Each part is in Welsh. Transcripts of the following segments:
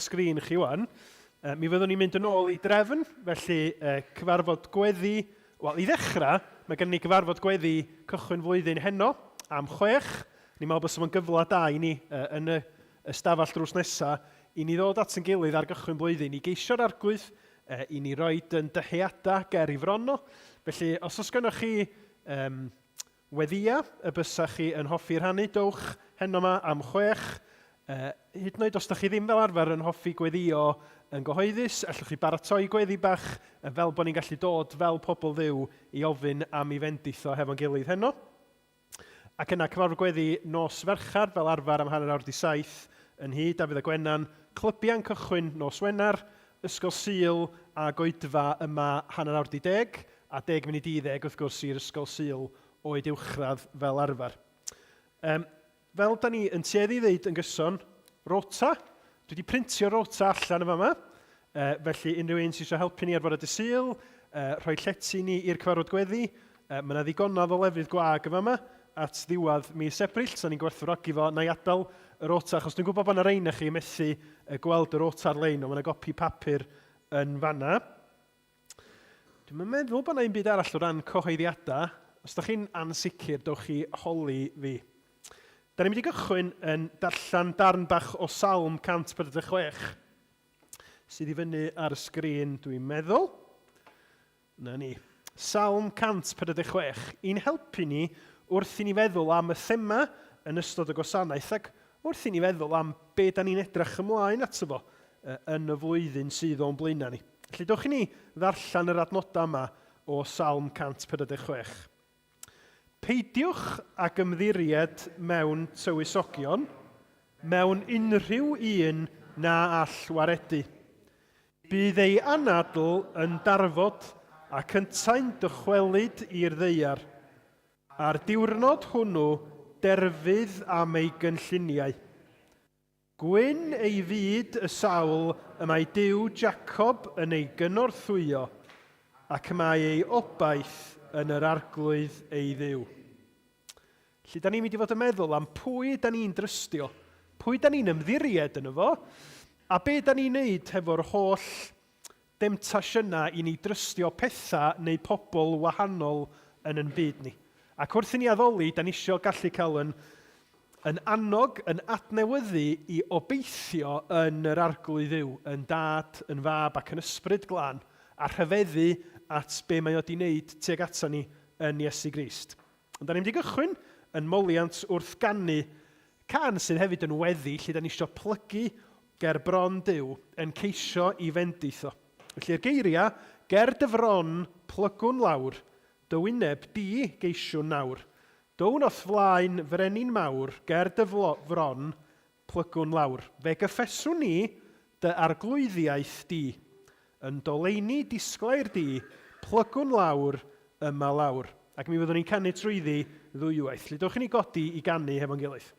'ych sgrin chi wan. Mi fyddwn ni'n mynd yn ôl i drefn, felly cyfarfod gweddi, wel i ddechrau, mae gennym ni gyfarfod gweddi cychwyn flwyddyn heno am 6. Ni'n meddwl bod fo'n gyfle da i ni yn y ystafell drws nesa i ni ddod at yn gilydd ar gychwyn blwyddyn i geisio'r Arglwydd, i ni roed yn dyheadau ger i fron o. Felly, os oes gennych chi weddïa y bysa chi yn hoffi rhannu, dowch heno 'ma am 6. Hyd yn oed os da chi ddim fel arfer yn hoffi gweddïo yn gyhoeddus, allwch chi baratoi gweddi bach fel bod ni'n gallu dod fel pobl Dduw i ofyn am ei fendith o hefo'n gilydd heno. Ac yna cyfarfod gweddi nos Fercher fel arfer am 7:30 yn nhŷ Dafydd a Gwenan, clybiau'n cychwyn nos Wener, Ysgol Sul a goedfa yma 9:30, a 9:50 wrth gwrs i'r Ysgol Sul oed uwchradd fel arfer. Um, fel da ni yn tueddu i ddeud yn gyson, rota. Dwi wedi printio rota allan yn fama, felly unrhyw un sydd eisiau helpu ni ar fore dydd Sul, rhoi llety ni i'r cyfarfod gweddi, mae yna ddigonadd o lefydd gwag yn fama at ddiwedd mis Ebrill, so ni'n gwerthfawrogi fo. Na i adael y rota, achos dwi'n gwybod bod yna rei na chi methu gweld y rota ar-lein, ond mae yna gopi papur yn fanna. Dwi'm yn meddwl bod yna un byd arall o ran cyhoeddiadau. Os da chi'n ansicr, dowch chi holi fi. Da ni'n mynd i gychwyn yn darllen darn bach o Salm 146, sydd i fyny ar y sgrin, dwi'n meddwl. Na ni. Salm 146, i'n helpu ni wrth i ni feddwl am y thema yn ystod y gwasanaeth ac wrth i ni feddwl am be da ni'n edrych ymlaen ato fo yn y flwyddyn sydd o'n blaenau ni. Felly dewch i ni ddarllen yr adnodau yma o Salm 146. Peidiwch ag ymddiried mewn tywysogion, mewn unrhyw un na all waredu. Bydd ei anadl yn darfod ac yntau'n dychwelyd i'r ddaear. A'r diwrnod hwnnw derfydd am ei gynlluniau. Gwyn ei fyd y sawl y mae Duw Jacob yn ei gynorthwyo, ac y mae ei obaith yn yr Arglwydd ei Dduw. Felly, da ni'n mynd i fod yn meddwl am pwy da ni'n drystio, pwy da ni'n ymddiried yno fo, a be da ni'n neud hefo'r holl demtasiynau i ni drystio pethau neu pobl wahanol yn yn byd ni. Ac wrth i ni addoli, da ni isio gallu cael yn, yn annog, yn adnewyddu i obeithio yn yr Arglwydd Dduw, yn Dad, yn Fab ac yn Ysbryd Glân, a rhyfeddu at be mae o di wneud tuag ato ni yn Iesu Grist. Ond da ni'n mynd i gychwyn yn moliant wrth ganu cân sydd hefyd yn weddi lle da ni eisiau plygu ger bron Duw yn ceisio i fendith o. Felly'r geiriau, ger dy fron plygwn lawr, dy wyneb di geisiwn nawr. Down o'th flaen frenin mawr, ger dy fron plygwn lawr. Fe gyffeswn ni dy arglwyddiaeth di. Yn doleini disglair di, plygwn lawr, yma lawr. Ac mi fyddwn ni'n canu trwyddi ddwywaith. Felly dowch i ni godi i ganu hefo'n gilydd.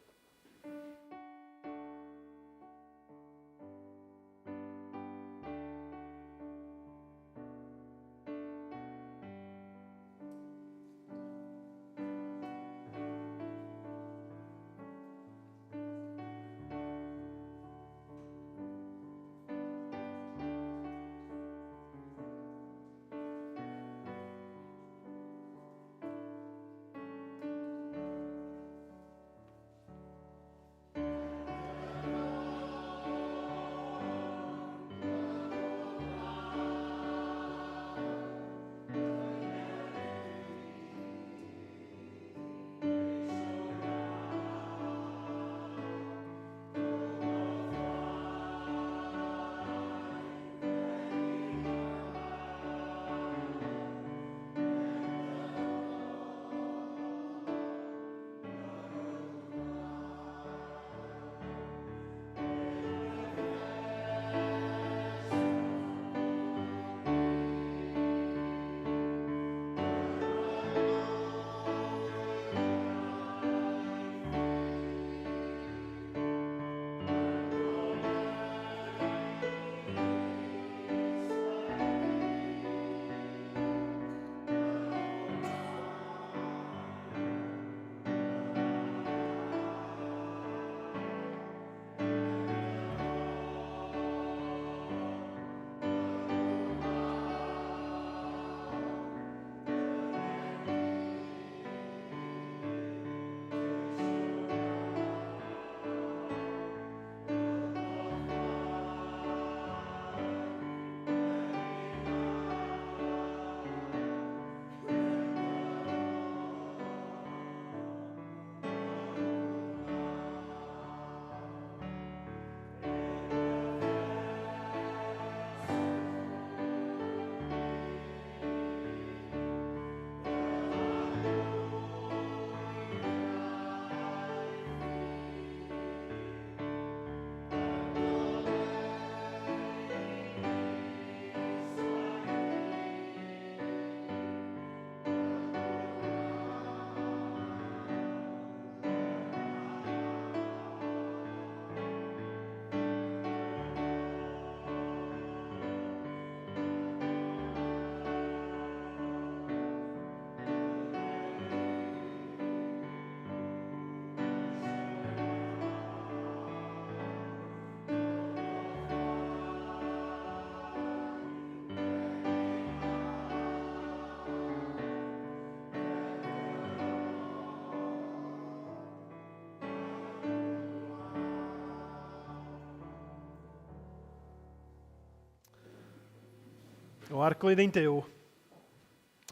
O Arglwydd ein Duw,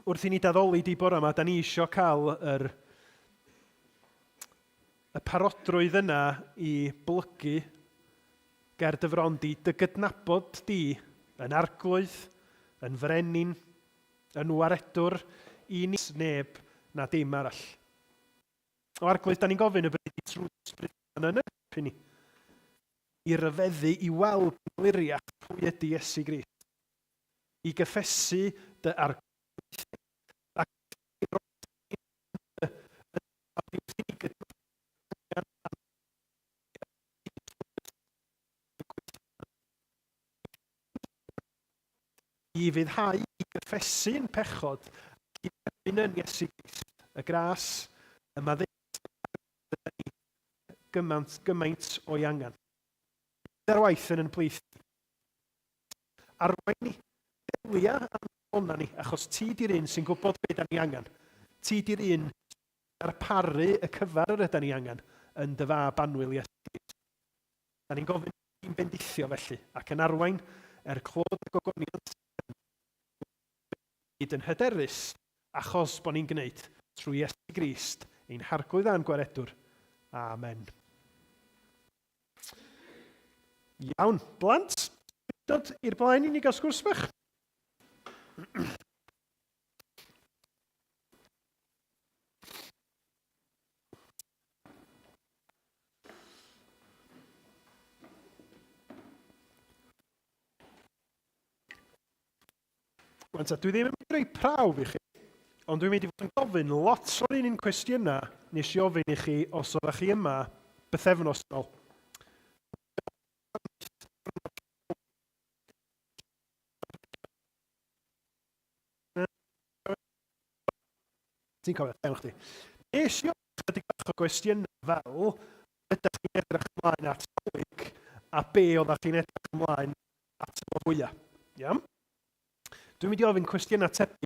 wrth i ni daddoli di bore yma, da ni eisiau cael yr, y parodrwydd yna i blygu ger dy fron di, dy gydnabod di yn arglwydd, yn frenin, yn waredwr i ni neb na dim arall. O Arglwydd, da ni'n gofyn y bryd i trwy ysbryd yn yn helpu ni i ryfeddu, i weld yn gliriach pwy ydy Iesu Grist, i gyffesu dy arglwyddiaeth ac i roi i ufuddhau, i gyffesu'n pechod ac i dderbyn yn Iesu Grist y gras y maddeuant ni gymaint, gymaint o'i angen. Bydd ar waith yn yn plith. Arwain ni, delia am ni, achos ti di'r un sy'n gwybod beth da ni angen. Ti di'r un sy'n darparu y cyfar yr yda ni angen yn dy fab annwyl Iesu Grist. Da ni'n gofyn i'n bendithio felly, ac yn arwain er clod a gogoniant gyd yn hyderus, achos bod ni'n gwneud trwy Iesu Grist, ein Harglwydd a'n Gwaredwr. Amen. Iawn, blant, dod i'r blaen i ni gael sgwrs bach. Wan ta, dwi ddim yn mynd i roi prawf i chi, ond dwi'n mynd i fod yn gofyn lot o'r un un cwestiynau nes i ofyn i chi os oeddech chi yma bythefnos yn ôl. Ti'n cofio, iawn chdi. Nes i ofyn chydig bach o gwestiynau fel, ydych chi'n edrych ymlaen at Dolig, a be oeddech chi'n edrych ymlaen at y fwyaf. Iawn? Dwi'n mynd i ofyn cwestiynau tebyg.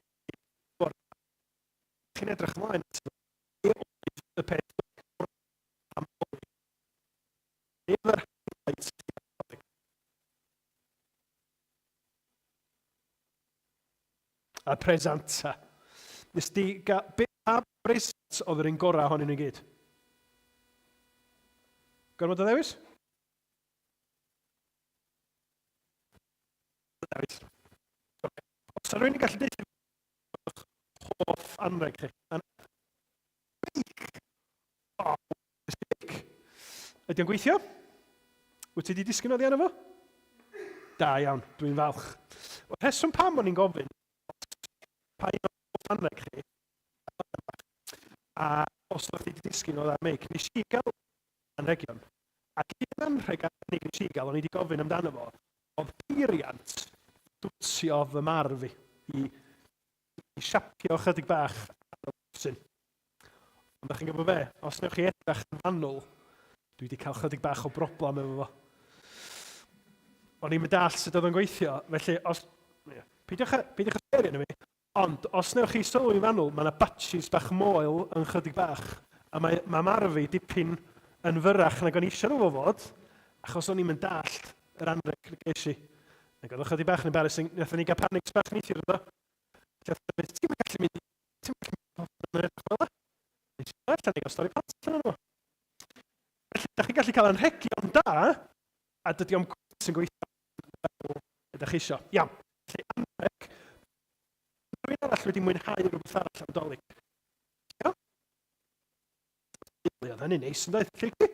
Chi'n edrych ymlaen at be oedd y peth am Dolig? Be oedd yr highlight Dolig? A presanta. Nes di gael... Be pa presant oedd yr un gorau ohonyn nhw i gyd? Gormod o ddewis? Dewis. Okay. Os yna rhywun yn gallu deud hoff anreg chi? Beic! O, beic. Ydy o'n gweithio? Wyt ti wedi disgyn oddi arno fo? Da iawn, dwi'n falch. Y rheswm pam o'n i'n gofyn, pa un o'r anreg chi, a os oedd chi wedi disgyn oddi ar meic, nes i gael anrhegion. Ac un anrheg arbennig nes i gael, o'n i wedi gofyn amdano fo, oedd peiriant dwtio fy marf i, i, i siapio chydig bach ar y losin. Ond da chi'n gwybod be, os newch chi edrych yn fanwl, dwi wedi cael chydig bach o broblem efo fo. O'n i'n mynd all sut oedd o'n gweithio, felly os... Yeah, peidiwch a, peidiwch a sbeirio arno fi, ond os newch chi sylwi'n fanwl, mae yna batches bach moel yn chydig bach, a mae, mae marf fi dipyn yn fyrrach nag o'n i eisiau nhw fo fod, achos o'n i'n mynd dallt yr anrheg ges i. Ac oedd o chydig bach yn embarrassing, wnaethon ni gael panics bach neithiwr ynddo. Ti'n gallu mynd Ti'n gallu mynd yn edrych fel 'na? Nes i allan i gael stori plant allan o'n Felly, da chi'n gallu cael anrhegion da, a dydy o'm cweit yn gweithio fel ydych chi isio. Iawn. Felly, anrheg. Rwy'n arall wedi mwynhau rhywbeth arall am Dolig. Iawn? Oedd hynny'n neis yn doedd? Lleucu?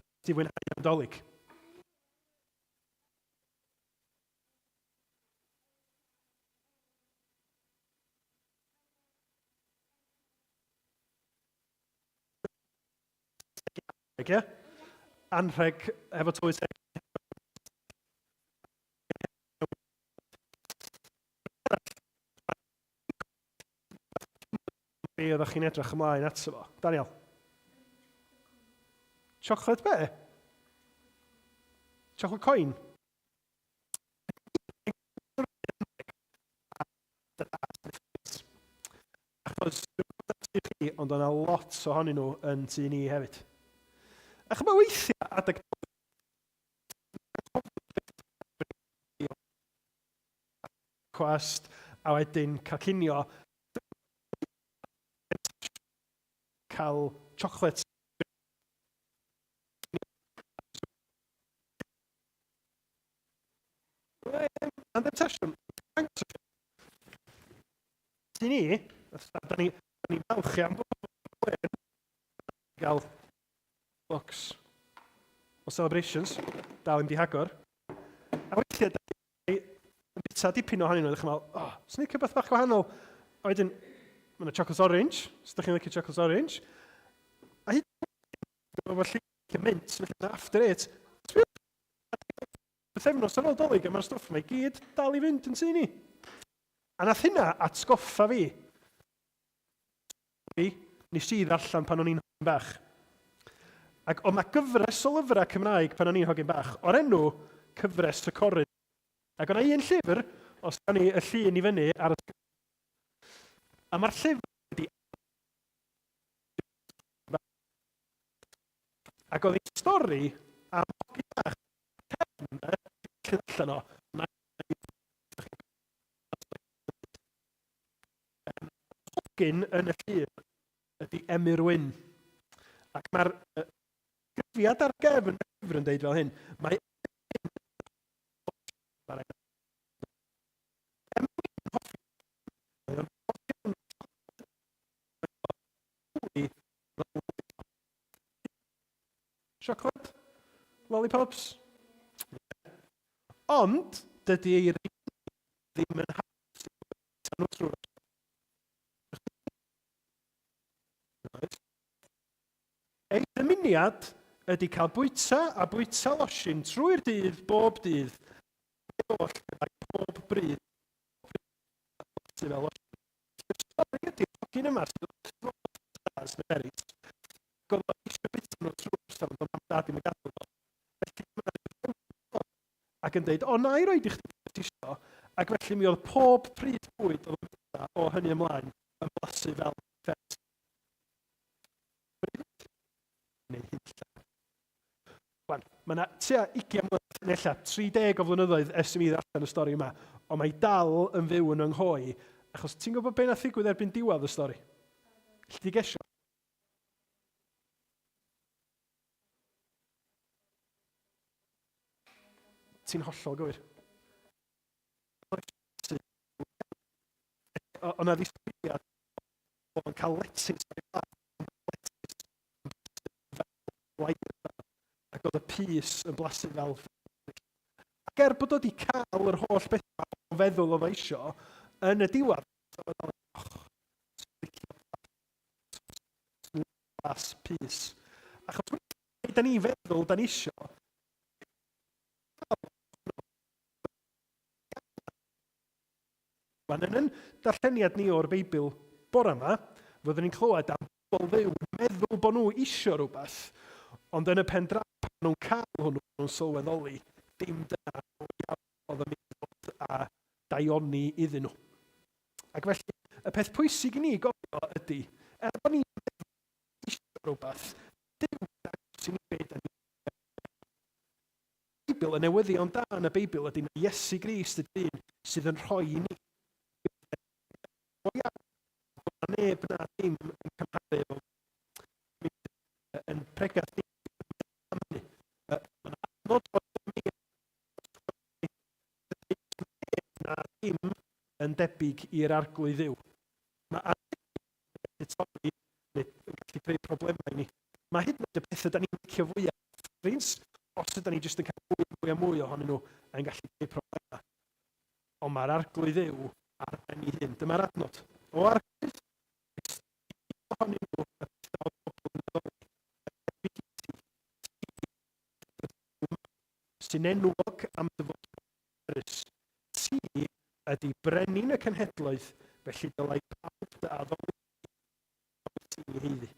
Wedi mwynhau am Dolig. Anrheg, ie? Anrheg efo tylwyth teg. Be oeddech chi'n edrych ymlaen ato fo? Daniel? Chocolate be? Chocolate coin? Achos dwi'n gwybod i chi, ond o'na lot ohonyn nhw yn tŷ ni hefyd. A chymod weithiau, adeg brecwast, a wedyn cael cinio. Cael chocolate. Mae'n demtasiwn. Ti ni, da ni, da ni falch iawn bod gael box o celebrations, dal i'm di hagor. A weithiau, da ni yn bita dipyn ohonyn nhw, ddech chi'n meddwl, oh, swn i'n licio beth bach gwahanol. A wedyn, mae yna chocolate orange, os ydych chi'n licio chocolate orange. A hyd yn oed, felly, mint, felly yna after eight. Bythefnos ar ôl Dolig, a mae'r stwff yma i gyd dal i fynd yn tŷ ni. A nath hynna atgoffa fi Fi, nes i ddarllen pan o'n i'n hogyn bach. Ac oedd 'na gyfres o lyfrau Cymraeg pan o'n i'n hogyn bach, o'r enw Cyfres y Corun. Ac oedd 'na un llyfr, os gawn ni y llun i fyny ar y sgrin. A mae'r llyfr wedi... Ac oedd hi'n stori am hogyn bach cefn, de, allan o, Hogyn yn y llun ydy Emyr Wyn. Ac mae'r gyfiad ar gefn y llyfr yn deud fel hyn. Mae Emyr Wyn yn hoffi mae o'n hoffi Siocled? Lollipops? Ond dydy ei ddim yn hapus i nhw trwy'r Ei dymuniad ydy cael bwyta a bwyta losin trwy'r dydd bob dydd, oll gyda pob bryd fel losin. Y stori ydy'r hogyn yma sydd wrth stars neu berries. Ac oedd o eisiau bwyta nhw trwy'r amser, ond oedd mam dad ddim yn gadael fo. Felly ac yn deud, o, na i roed i chdi beth ti isio, ac felly mi oedd pob pryd bwyd oedd o'n bwyta o hynny ymlaen yn blasu fel ffet. Neu hunlla. Wan, mae yna tua 20 mlynedd, neu ella 30 o flynyddoedd ers i mi ddarllen y stori yma, ond mae dal yn fyw yn yng nghoi, achos ti'n gwybod be nath ddigwydd erbyn diwedd y stori? Alli di gesio? Ti'n hollol gywir. Ond na ddisgrifiad o'n cael letys ar ei flaen, letys ac oedd y pys yn blasu fel Ac er bod o wedi cael yr holl bethau o feddwl oedd o isio, yn y diwedd, oedd o'n oh, blas pys. Achos weithiau da ni'n feddwl da ni isio, Wan, yn yn darlleniad ni o'r Beibl bore yma, fyddwn ni'n clywed am bobl Dduw yn meddwl bod nhw isio rhywbeth, ond yn y pen draw pan nhw'n cael hwnnw, nhw'n sylweddoli dim dyna go iawn oedd yn mynd i ddod â daioni iddyn nhw. Ac felly, y peth pwysig i ni gofio ydy, er bod ni'n meddwl eisiau rhywbeth, Duw yn dangos i ni be da ni Beibl, y newyddion da yn y Beibl ydy na Iesu Grist ydy un sydd yn rhoi i ni go iawn, bod na neb na dim yn cymharu efo yn pregaeth ni am hynny. Mae yna adnod o na dim yn debyg i'r arglwydd Dduw. Mae yn gallu torri neu yn gallu creu problemau i ni. Mae hyd yn oed y pethau da ni'n licio fwyaf, ffrins, os ydyn ni jyst yn cael mwy a mwy a mwy ohonyn nhw, yn gallu creu problemau. Ond mae'r arglwydd Dduw ar ben ei hun. Dyma'r adnod. O arglwydd, ohonyn nhw y pethau o bobl yn addoli, yn debyg i ti, sy'n enwog am dy fod pwerus. Ti ydy brenin y cenhedloedd, felly dylai pawb dy addoli ti'n ei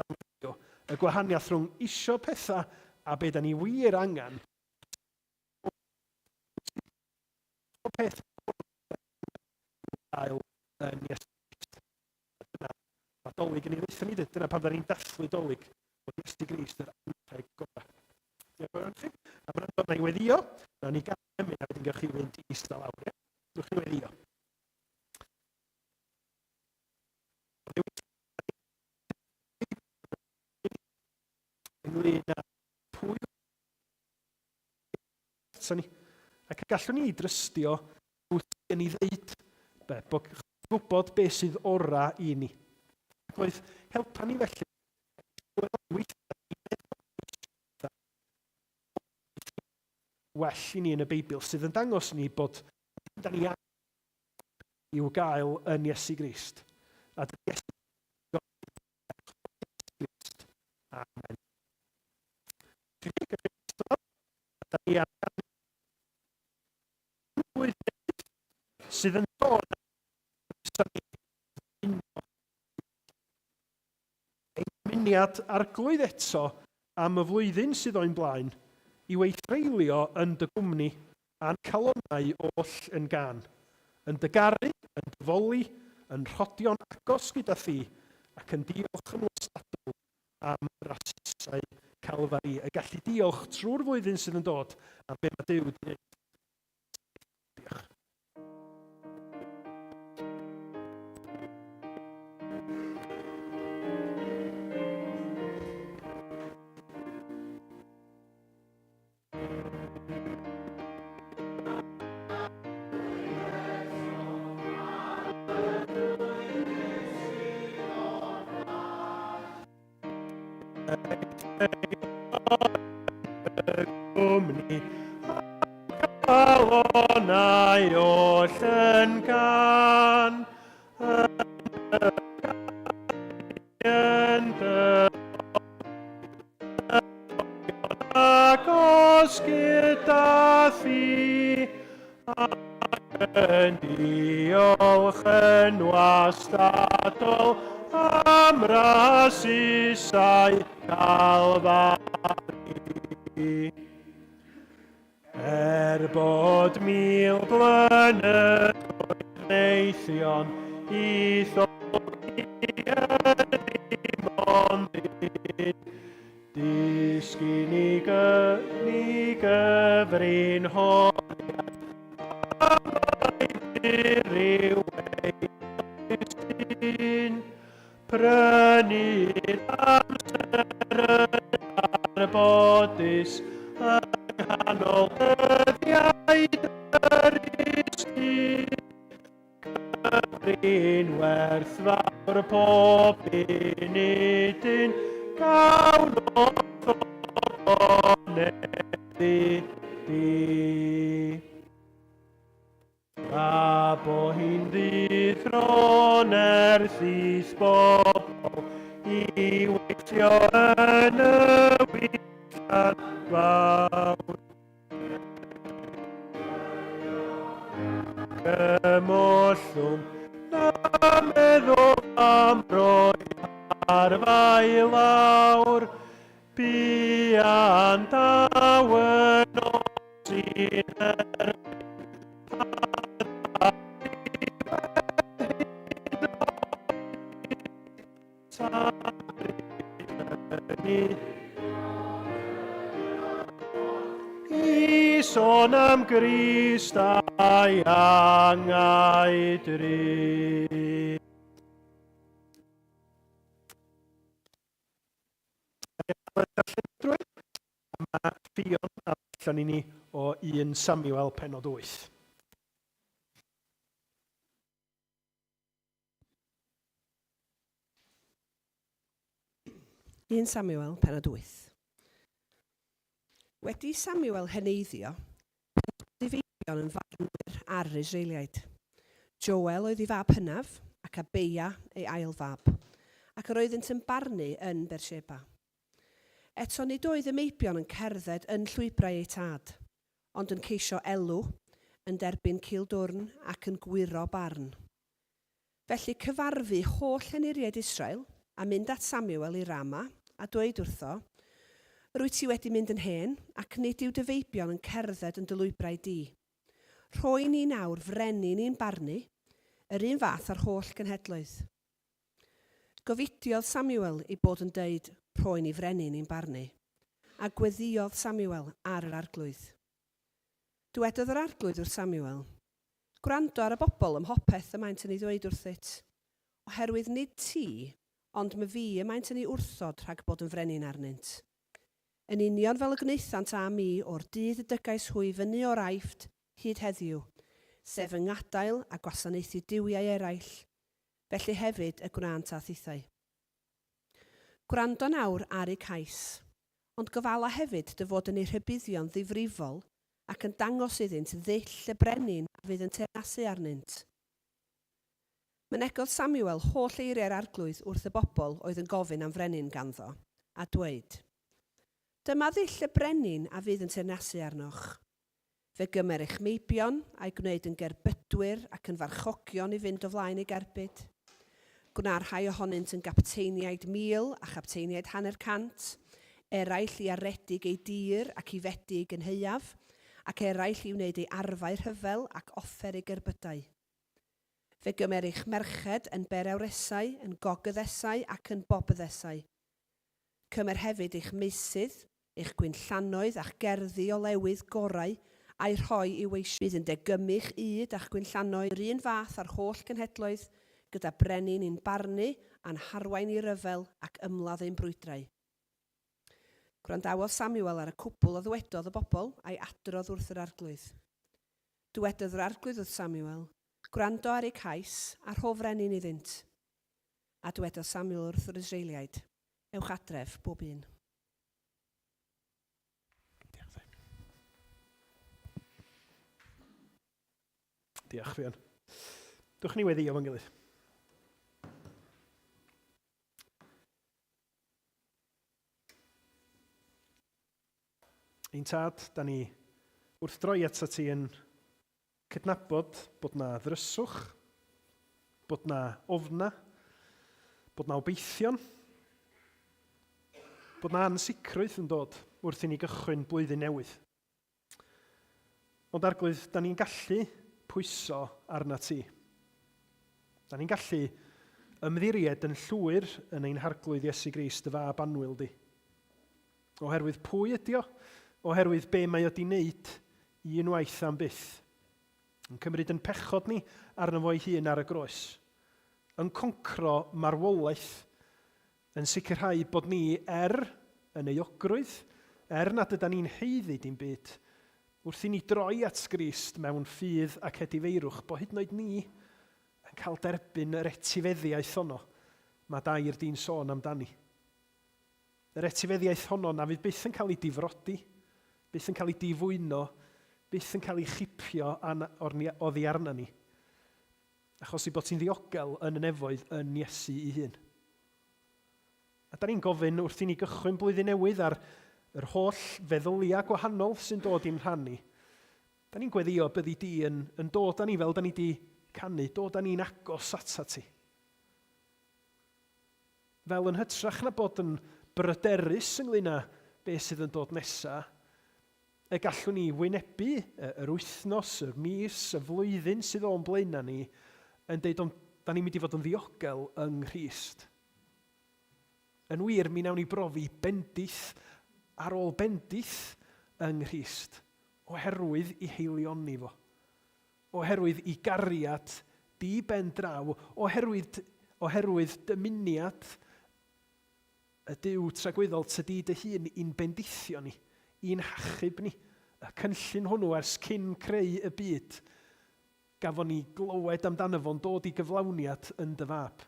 haeddu. Y gwahaniaeth rhwng isio pethau a be da ni wir angen. Pob peth gael yn Iesu Grist. Dyna, mae Dolig yn ei ddeutha ni, dyna pam da ni'n dathlu Dolig, bod Iesu Grist yr anrheg gorau. Diolch yn fawr i chi. A wrando, na i weddio, na ni gael emyn a wedyn wedyn gewch chi fynd i eistedd lawr. Ie? Newch chi weddio. Ynglyn â pwy ato ni. Ac gallwn ni drystio wyt ti yn ei ddeud, be, bod gwybod beth sydd ora i ni. Ac oedd helpa ni felly well i ni yn y Beibl sydd yn dangos ni bod da ni i'w gael yn Iesu Grist. A dydy Iesu Grist. Amen. Da ni am sydd yn dod ein dymuniad Arglwydd eto am y flwyddyn sydd o'n blaen, i'w ei threulio yn dy gwmni, a'n calonnau oll yn gân, yn dy garu, yn dy foli, yn rhodio'n agos gyda thi, ac yn diolch yn wastadol am rasusau Calfari, y gallu diolch trwy'r flwyddyn sydd yn dod am be mae Duw wedi gwneud. Diolch. Gwmni calonau oll yn gan yn dy agos gyda thi ac yn diolch yn wastadol am rasusau Calfari. Er bod 1000 blynyddoedd neithion i ddod i ddim ond un, disgyn i ni gyfrin horiad am mai byr yw ei oes dyn. Prynu'r amser yn darbodus yng nghanol dyddiau dyrys du. Cyfrin werthfawr pob unidyn gawn wrth ogoneddu di. Tra bo hi'n ddithro nerthus bobl i weithio yn y wythan fawr. Cymollwm na meddwl am roi arfau lawr, buan daw y nos i'n erbyn. I sôn am Grist a'i angau drud. Mae Ffion a allan i ni o 1 Samuel penod 8. Un Samuel, penod 8. Wedi i Samuel heneiddio, penododd ei feibion yn farnwyr ar yr Israeliaid. Joel oedd ei fab hynaf, ac Abeia ei ail fab, ac yr oeddynt yn barnu yn Beersheba. Eto nid oedd y meibion yn cerdded yn llwybrau eu tad, ond yn ceisio elw, yn derbyn cil-dwrn ac yn gwyro barn. Felly cyfarfu holl henuriaid Israel, a mynd at Samuel i Rama, a dweud wrtho, Yr wyt ti wedi mynd yn hen, ac nid yw dy feibion yn cerdded yn dy lwybrau di. Rhoi ni nawr frenin i'n barnu, yr un fath â'r holl genhedloedd. Gofidiodd Samuel ei bod yn deud, Rhoi ni frenin i'n barnu. A gweddïodd Samuel ar yr Arglwydd. Dywedodd yr Arglwydd wrth Samuel, Gwrando ar y bobl ym mhopeth y maent yn ei ddweud wrthyt, oherwydd nid ti, ond myfi y maent yn ei wrthod rhag bod yn frenin arnynt. Yn union fel y gwnaethant â mi o'r dydd y dygais hwy fyny o'r Aifft hyd heddiw, sef fy ngadael a gwasanaethu duwiau eraill, felly hefyd y gwnânt â thithau. Gwrando nawr ar eu cais, ond gofala hefyd dy fod yn eu rhybuddio'n ddifrifol ac yn dangos iddynt ddull y brenin a fydd yn teyrnasu arnynt. Mynegodd Samuel holl eiriau'r Arglwydd wrth y bobl oedd yn gofyn am frenin ganddo, a dweud, Dyma ddull y brenin a fydd yn teyrnasu arnoch. Fe gymer eich meibion, a'u gwneud yn gerbydwyr ac yn farchogion i fynd o flaen ei gerbyd. Gwna rhai ohonynt yn gapteiniaid 1,000 a chapteiniaid 500, eraill i aredig ei dir ac i fedi ei gynhaeaf, ac eraill i wneud ei arfau rhyfel ac offer ei gerbydau. Fe gymer eich merched yn berewresau, yn gogyddesau ac yn bobyddesau. Cymer hefyd eich meysydd, eich gwinllannoedd a'ch gerddi olewydd gorau, a'u rhoi i'w weision. Bydd yn degymu'ch ŷd a'ch gwinllannoedd yr un fath â'r holl genhedloedd, gyda brenin i'n barnu a'n harwain i ryfel ac ymladd ein brwydrau. Gwrandawodd Samuel ar y cwbl a ddywedodd y bobl, a'i adrodd wrth yr Arglwydd. Dywedodd yr Arglwydd wrth Samuel, Gwrando ar eu cais, a rho frenin iddynt. A dywedodd Samuel wrth yr Israeliaid, Ewch adref, bob un. Diolch, Dai. Diolch, Fion. Dwch ni weddi efo'n gilydd. Ein tad, da ni wrth droi atat ti yn Cydnabod bod 'na ddryswch, bod 'na ofna, bod 'na obeithion, bod 'na ansicrwydd yn dod wrth i ni gychwyn blwyddyn newydd. Ond Arglwydd, da ni'n gallu pwyso arna ti. Da ni'n gallu ymddiried yn llwyr yn ein Harglwydd Iesu Grist, dy fab annwyl di. Oherwydd pwy ydi o? Oherwydd be mae o 'di wneud unwaith am byth. Yn cymryd yn pechod ni arno fo'i hun ar y groes. Yn concro marwolaeth. Yn sicrhau bod ni, er yn euogrwydd, er nad yda ni'n haeddu dim byd, wrth i ni droi at Grist mewn ffydd ac edifeirwch, bo hyd yn oed ni yn cael derbyn yr etifeddiaeth honno mae dair di'n sôn amdani. Yr etifeddiaeth honno na fydd byth yn cael ei difrodi, byth yn cael ei difwyno, byth yn cael ei chipio oddi arna ni, achos ei bod hi'n ddiogel yn y nefoedd yn Iesu ei hun. A da ni'n gofyn wrth i ni gychwyn blwyddyn newydd ar yr holl feddyliau gwahanol sy'n dod i'n rhan ni, da ni'n gweddio byddi di yn, yn dod â ni fel da ni di canu, dod â ni'n agos atat ti. Fel yn hytrach na bod yn bryderus ynglŷn â beth sydd yn dod nesa, y gallwn ni wynebu yr wythnos, yr mis, y flwyddyn sydd o'n blaenau ni, yn deud ond da ni'n mynd i fod yn ddiogel yng Nghrist. Yn wir, mi wnawn ni brofi bendith ar ôl bendith yng Nghrist, oherwydd i heilioni fo. Oherwydd i gariad di ben draw, oherwydd, oherwydd dymuniad y Duw tragwyddol tydi dy hun i'n bendithio ni, i'n hachub ni. Y cynllun hwnnw ers cyn creu y byd, gafon ni glywed amdano fo'n dod i gyflawniad yn dy fab.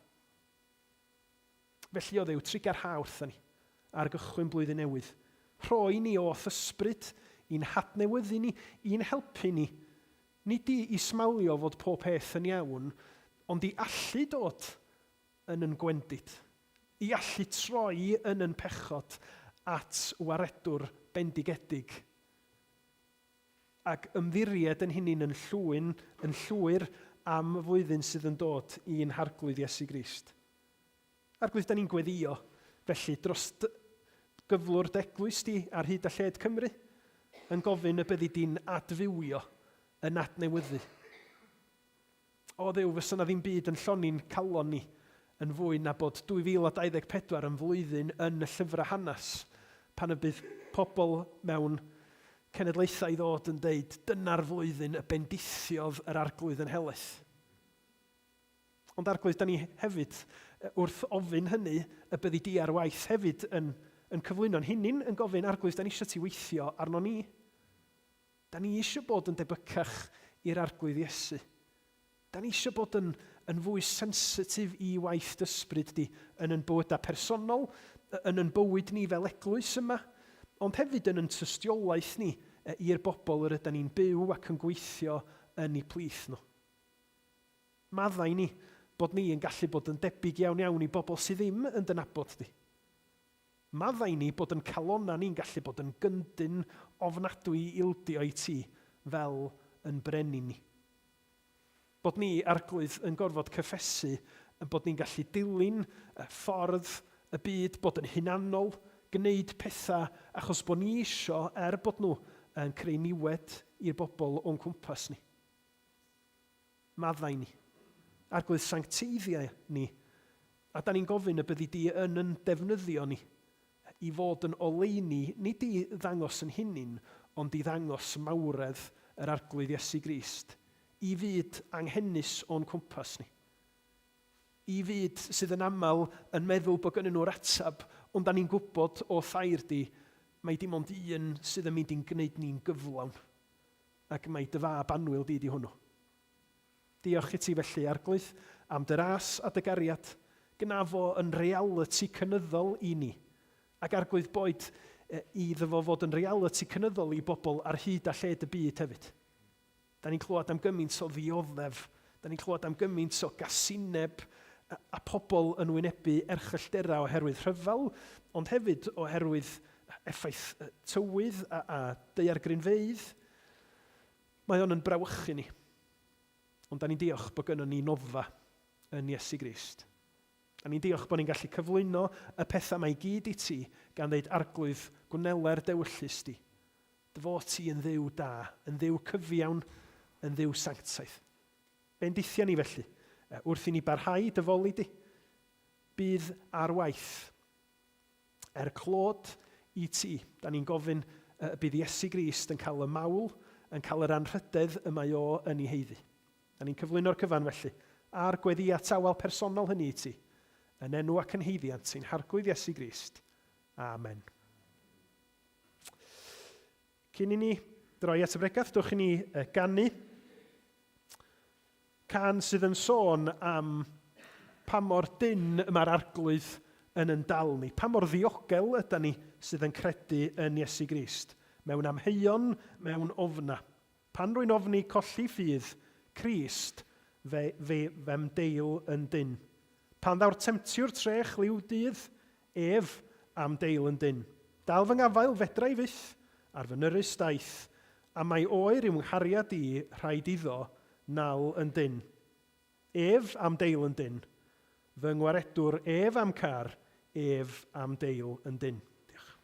Felly, o Dduw, trugarha wrthon ni ar gychwyn blwyddyn newydd. Rhoi ni o'th ysbryd i'n hadnewyddu ni, i'n helpu ni, nid i i smalio fod pob peth yn iawn, ond i allu dod yn yn gwendid, i allu troi yn yn pechod at Waredwr bendigedig, ac ymddiried yn hunin yn llwyn, yn llwyr am y flwyddyn sydd yn dod i'n Harglwydd Iesu Grist. Arglwydd, da ni'n gweddio felly dros gyflwr dy eglwys di ar hyd a lled Cymru, yn gofyn y byddi di'n adfywio, yn adnewyddu. O Dduw, fysa 'na ddim byd yn llonni'n calon ni yn fwy na bod 2024 yn flwyddyn yn y llyfrau hanes pan y bydd pobl mewn cenedlaethau i ddod yn deud, dyna'r flwyddyn y bendithiodd yr Arglwydd yn helaeth. Ond Arglwydd, da ni hefyd, wrth ofyn hynny, y byddi di ar waith hefyd yn, yn cyflwyno'n hunin, yn gofyn, Arglwydd, da ni eisiau ti weithio arno ni. Da ni eisiau bod yn debycach i'r Arglwydd Iesu. Da ni eisiau bod yn, yn fwy sensitif i waith d'ysbryd di yn yn bywydau personol, yn yn bywyd ni fel eglwys yma, ond hefyd yn yn tystiolaeth ni i'r bobl yr yda ni'n byw ac yn gweithio yn eu plith nhw. Maddau ni bod ni yn gallu bod yn debyg iawn iawn i bobl sydd ddim yn dy nabod di. Maddau ni bod yn calonnau ni'n gallu bod yn gyndyn ofnadwy i ildio i ti fel yn brenin ni. Bod ni, Arglwydd, yn gorfod cyffesu yn bod ni'n gallu dilyn ffordd y byd, bod yn hunanol, gneud pethau achos bod ni isio, er bod nhw yn creu niwed i'r bobl o'n cwmpas ni. Maddau ni. Arglwydd sancteiddia ni, a da ni'n gofyn y byddi di yn yn defnyddio ni i fod yn oleuni, nid i ddangos yn hunin, ond i ddangos mawredd yr Arglwydd Iesu Grist i fyd anghenus o'n cwmpas ni. I fyd sydd yn aml yn meddwl bod gynnyn nhw'r ateb, ond da ni'n gwybod o thair di, mai dim ond un sydd yn mynd i'n gwneud ni'n gyflawn. Ac mai dy fab annwyl di 'di hwnnw. Diolch i ti felly, Arglwydd, am dy ras a dy gariad. Gwna fo yn realiti cynyddol i ni. Ac Arglwydd, boed iddo fo fod yn realiti cynyddol i bobl ar hyd a lled y byd hefyd. Da ni'n clywed am gymaint o ddioddef, da ni'n clywed am gymaint o gasineb a, a pobl yn wynebu erchyllterau oherwydd rhyfel, ond hefyd oherwydd effaith tywydd a, a daeargrynfeydd. Mae o'n yn brawychu ni. Ond da ni'n diolch bod gynnon ni noddfa yn Iesu Grist. Da ni'n diolch bod ni'n gallu cyflwyno y pethau mae i gyd i ti gan ddeud Arglwydd, gwneler dewyllys di. Dy fod ti yn Dduw da, yn Dduw cyfiawn, yn Dduw sanctaidd. Bendithia ni felly, wrth i ni barhau dy foli di. Bydd ar waith. Er clod i ti, da ni'n gofyn y bydd Iesu Grist yn cael y mawl, yn cael yr anrhydedd y mae o yn ei haeddu. Da ni'n cyflwyno'r cyfan felly, a'r gweddïau tawel personol hynny i ti, yn enw ac yn haeddiant ein Harglwydd Iesu Grist. Amen. Cyn i ni droi at y bregeth, dwch i ni ganu Cân sydd yn sôn am pa mor dynn y mae'r Arglwydd yn yn dal ni, pa mor ddiogel yda ni sydd yn credu yn Iesu Grist, mewn amheuon, mewn ofna. Pan rwy'n ofni colli ffydd, Crist, fe, fe, fe'm deil yn dynn. Pan ddaw'r temtiwr trech liw dydd, ef a'm deil yn dynn. Dal fy ngafael, fedra i fyth, ar fy nyrus daith, a mai oer yw 'nghariad i, rhaid iddo, nal yn dynn. Ef a'm deil yn dynn. Fy ngwaredwr, ef a'm car, ef a'm deil yn dynn. Diolch.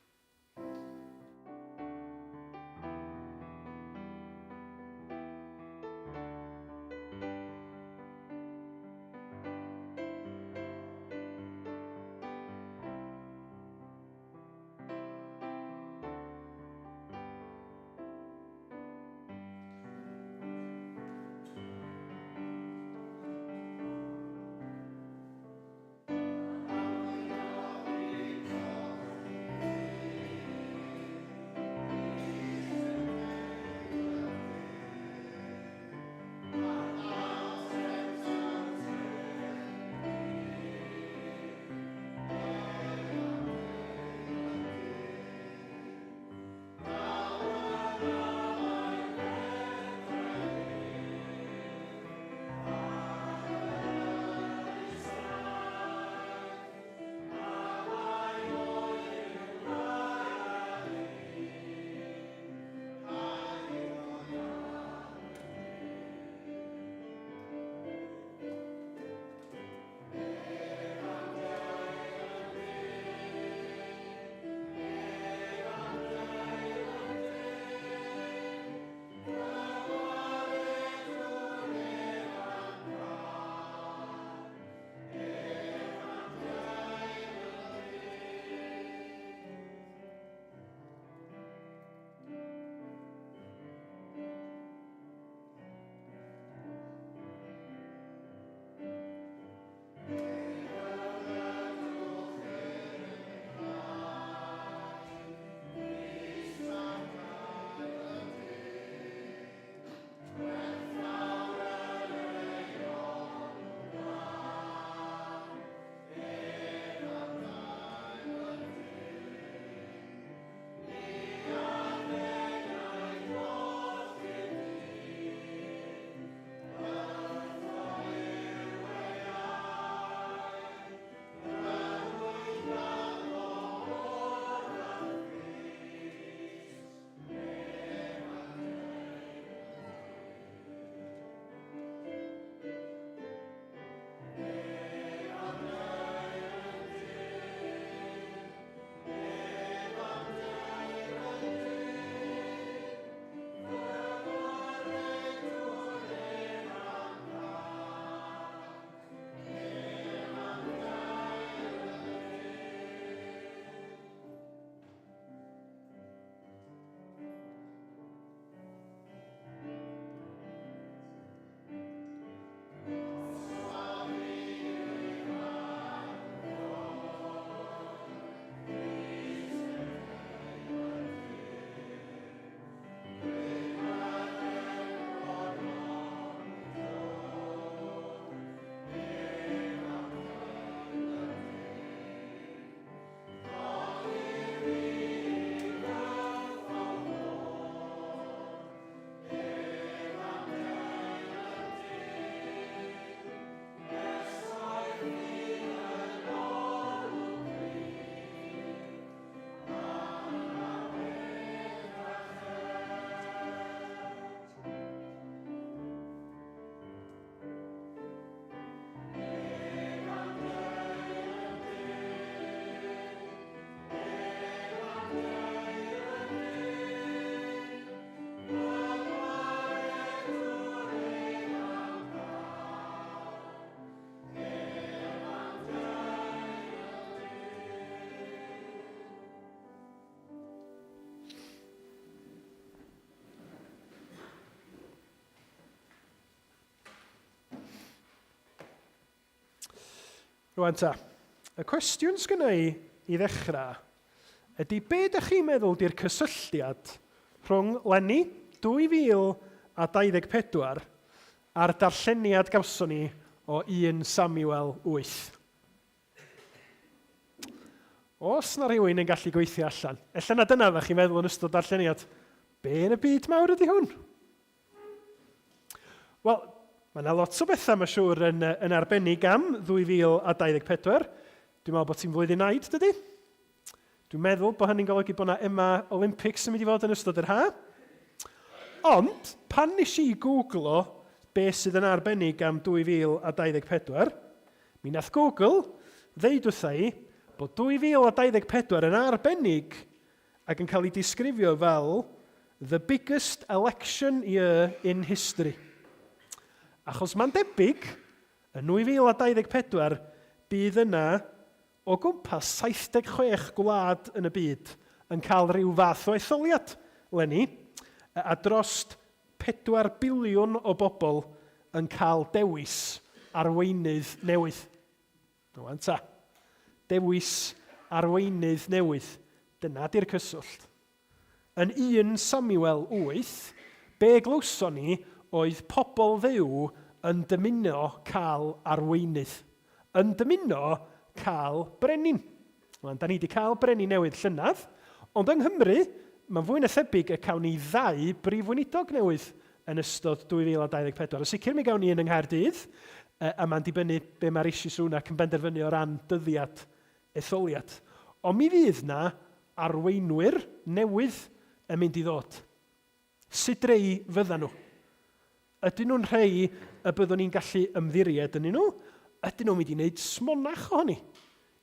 Rwan ta, y cwestiwn sgynna i i ddechrau ydy be dych chi'n meddwl di'r cysylltiad rhwng leni 2024 a'r darlleniad gawson ni o 1 Samuel 8? Os na rhywun yn gallu gweithio allan, ella na dyna ddech chi'n meddwl yn ystod darlleniad, be yn y byd mawr ydy hwn? Wel, mae yna lot o bethau, mae'n siŵr, yn, yn arbennig am 2024. Dwi'n meddwl bod ti'n flwyddyn naid, dydy? Dwi'n meddwl bod hynny'n golygu bod yna Emma Olympics yn mynd i fod yn ystod yr ha. Ond, pan nes i googlo be sydd yn arbennig am 2024, mi nath Google ddeud wrtha i bod 2024 yn arbennig ac yn cael ei disgrifio fel the biggest election year in history. Achos mae'n debyg, yn 2024, bydd yna o gwmpas 76 gwlad yn y byd yn cael rhyw fath o etholiad 'leni, a drost 4 biliwn o bobl yn cael dewis arweinydd newydd. Rwan ta. Dewis arweinydd newydd. Dyna di'r cyswllt. Yn 1 Samuel 8, be glywson ni oedd pobl Dduw yn dymuno cael arweinydd. Yn dymuno cael brenin. Wan, da ni wedi cael brenin newydd llynedd, ond yng Nghymru, mae'n fwy na thebyg y cawn ni ddau brif weinidog newydd yn ystod 2024. Yn sicr mi gawn ni un yng Nghaerdydd, a mae'n dibynnu be mae Rishi Sunak yn benderfynu o ran dyddiad etholiad. Ond mi fydd 'na arweinwyr newydd yn mynd i ddod. Sut rei fyddan nhw? Ydyn nhw'n rhei y byddwn ni'n gallu ymddiried ynddyn nhw? Ydyn nhw'n mynd i wneud smonach ohoni?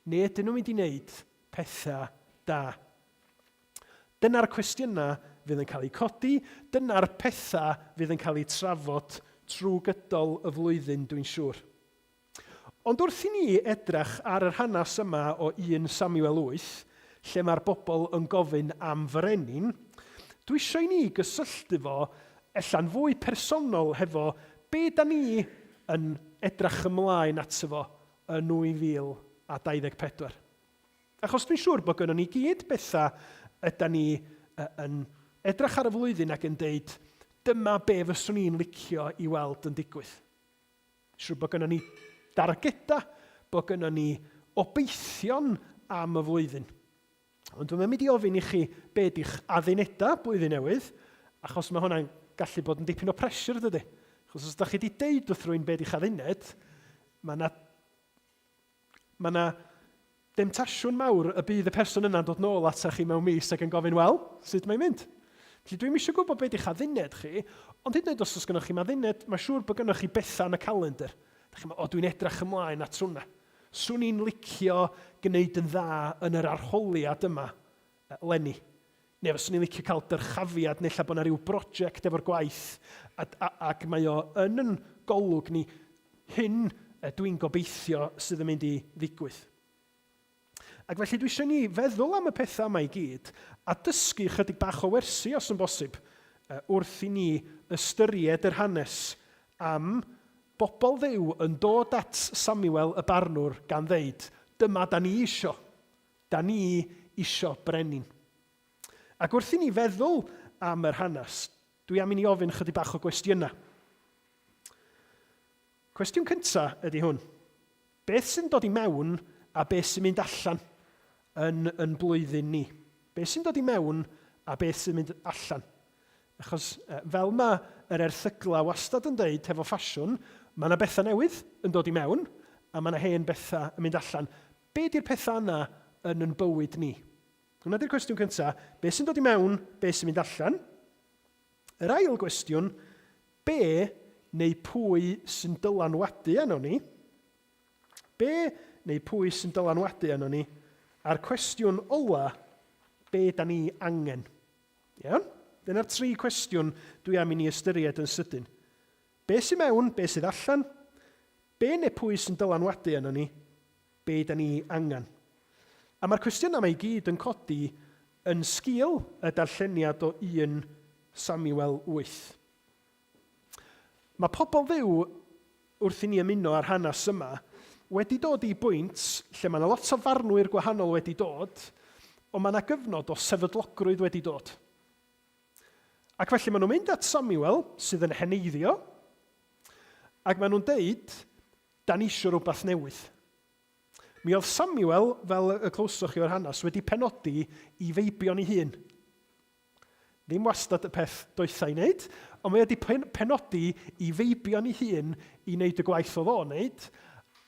Neu ydyn nhw'n mynd i wneud pethau da? Dyna'r cwestiynau fydd yn cael eu codi, dyna'r pethau fydd yn cael eu trafod trwy gydol y flwyddyn, dwi'n siŵr. Ond wrth i ni edrach ar yr hanes yma o 1 Samuel 8, lle mae'r bobl yn gofyn am frenin, dwi eisiau i ni gysylltu fo ella'n fwy personol hefo be da ni yn edrach ymlaen ato fo yn 2024. Achos dwi'n siŵr bod gynnon ni gyd bethau yda ni yn edrach ar y flwyddyn ac yn deud, dyma be fyswn i'n licio i weld yn digwydd. Siŵr bod gynnon ni dargedau, bod gynnon ni obeithion am y flwyddyn. Ond dwi'n mynd i ofyn i chi be di'ch addunedau blwyddyn newydd, achos mae hwnna'n gallu bod yn dipyn o pressure, dydy? Achos os ydych chi wedi deud wrth rwy'n be di'ch adduned, mae yna Mae yna demtasiwn mawr y bydd y person yna'n dod nôl ata chi mewn mis ac yn gofyn, wel, sut mae'n mynd? Felly dwi'm eisiau gwybod be di'ch adduned chi, ond hyd yn oed os oes gennych chi'm adduned, mae'n siŵr bod gennych chi bethau yn y calendr. Da chi'n meddwl, o, dwi'n edrych ymlaen at hwnna. Swn i'n licio gwneud yn dda yn yr arholiad yma 'leni. Neu fyswn i'n licio cael dyrchafiad, neu ella bod 'na ryw broject efo'r gwaith, a, a, ac mae o yn yn golwg ni, hyn dwi'n gobeithio sydd yn mynd i ddigwydd. Ac felly dwi eisiau ni feddwl am y pethau yma i gyd, a dysgu chydig bach o wersi, os yn bosib, wrth i ni ystyried yr hanes am bobl Dduw yn dod at Samuel y barnwr gan ddeud, dyma da ni isio. Da ni isio brenin. Ac wrth i ni feddwl am yr hanes, dwi am i ni ofyn chydig bach o gwestiynau. Cwestiwn cyntaf ydy hwn. Beth sy'n dod i mewn a beth sy'n mynd allan yn yn blwyddyn ni? Beth sy'n dod i mewn a beth sy'n mynd allan? Achos fel mae yr erthyglau wastad yn deud hefo ffasiwn, mae yna bethau newydd yn dod i mewn a mae yna hen bethau yn mynd allan. Be di'r pethau yna yn yn bywyd ni? Hwna di'r cwestiwn cyntaf. Be sy'n dod i mewn, be sy'n mynd allan? Yr ail gwestiwn, be neu pwy sy'n dylanwadu arnon ni? Be neu pwy sy'n dylanwadu arnon ni? A'r cwestiwn ola, be da ni angen? Iawn? Dyna'r tri cwestiwn dwi am i ni ystyried yn sydyn. Be sy'n mewn, be sydd allan? Be neu pwy sy'n dylanwadu arnon ni? Be da ni angen? A mae'r cwestiynau yma i gyd yn codi yn sgil y darlleniad o 1 Samuel 8. Mae pobl Dduw, wrth i ni ymuno â'r hanes yma, wedi dod i bwynt lle mae yna lot o farnwyr gwahanol wedi dod, ond mae yna gyfnod o sefydlogrwydd wedi dod. Ac felly maen nhw'n mynd at Samuel, sydd yn heneiddio, ac maen nhw'n deud, da ni eisiau rhywbeth newydd. Mi oedd Samuel, fel y clywsoch chi o'r hanes, wedi penodi i feibion ei hun. Ddim wastad y peth doetha i wneud, ond mae wedi penodi i feibion ei hun i wneud y gwaith oedd o'n wneud,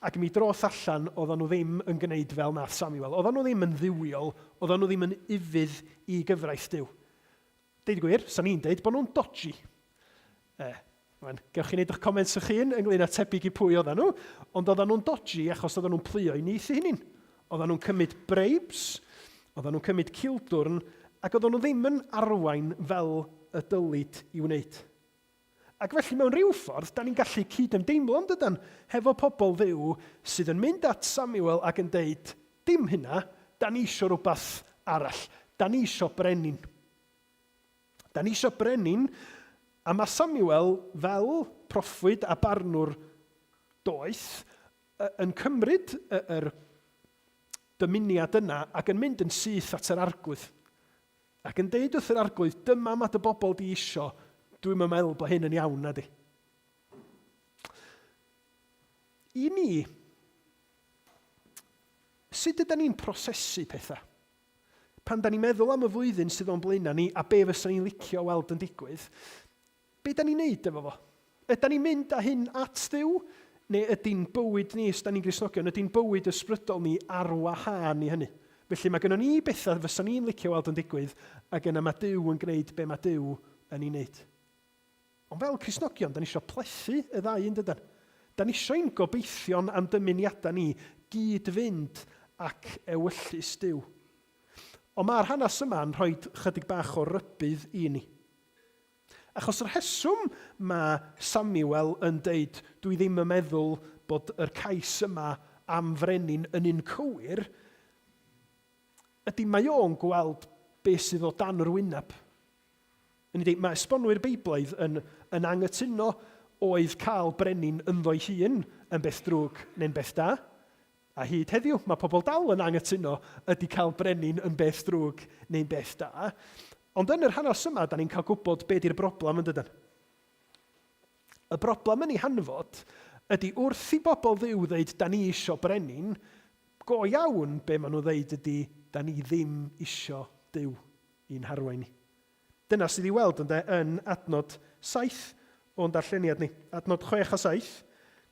ac mi droth allan oedden nhw ddim yn gwneud fel nath Samuel. Oedden nhw ddim yn dduwiol, oedden nhw ddim yn ufudd i gyfraith Duw. Deud y gwir, sa'n i'n deud bod nhw'n dodgy. Eh, Wan, gewch chi wneud eich comments eich hun ynglyn â tebyg i pwy oedden nhw, ond oedden nhw'n dodgy achos oedden nhw'n pluo i nyth eu hunain. Oedden nhw'n cymryd bribes, oedden nhw'n cymryd cildwrn, ac oedden nhw ddim yn arwain fel y dylid i wneud. Ac felly mewn rhyw ffordd, da ni'n gallu cyd-ymdeimlo yn dydan, hefo pobl Dduw sydd yn mynd at Samuel ac yn deud, dim hynna, da ni isio rhywbeth arall, da ni isio brenin. Da ni eisiau brenin, a mae Samuel fel proffwyd a barnwr doeth yn cymryd yr dymuniad yna ac yn mynd yn syth at yr arglwydd. Ac yn deud wrth yr arglwydd, dyma mae dy bobl di isio, dwi'm yn meddwl bod hyn yn iawn na di. I ni, sut ydyn ni'n prosesu pethau? Pan da ni'n meddwl am y flwyddyn sydd o'n blaenau ni a be fysa ni'n licio weld yn digwydd, be da ni'n neud efo fo? Yda ni'n mynd â hyn at Dduw? Neu ydy'n bywyd ni, os da ni'n Gristnogion, ydy'n bywyd ysbrydol ni ar wahân i hynny? Felly mae gynnon ni bethau fysa ni'n licio weld yn digwydd, ac yna mae Duw yn gwneud be mae Duw yn ei wneud. Ond fel Cristnogion, da ni eisiau plethu y ddau yn dydan? Da ni eisiau ein gobeithion a'n dymuniadau ni gyd-fynd ac ewyllys Duw. Ond mae'r hanes yma yn rhoi chydig bach o rybudd i ni. Achos y rheswm mae Samuel yn deud dwi ddim yn meddwl bod yr cais yma am frenin yn un cywir, ydy mae o'n gweld beth sydd o dan yr wyneb. Hynny ydi, mae esbonwyr Beiblaidd yn yn anghytuno oedd cael brenin ynddo'i hun yn beth drwg neu'n beth da. A hyd heddiw, mae pobl dal yn anghytuno ydy cael brenin yn beth drwg neu'n beth da. Ond yn yr hanes yma, da ni'n cael gwybod be di'r broblem yn dydan. Y broblem yn ei hanfod ydy wrth i bobl Dduw ddeud da ni isio brenin, go iawn be maen nhw'n ddeud ydy da ni ddim isio Duw i'n harwain ni. Dyna sydd i'w weld, ynde, yn adnod 7 o'n darlleniad ni. Adnod 6 a 7.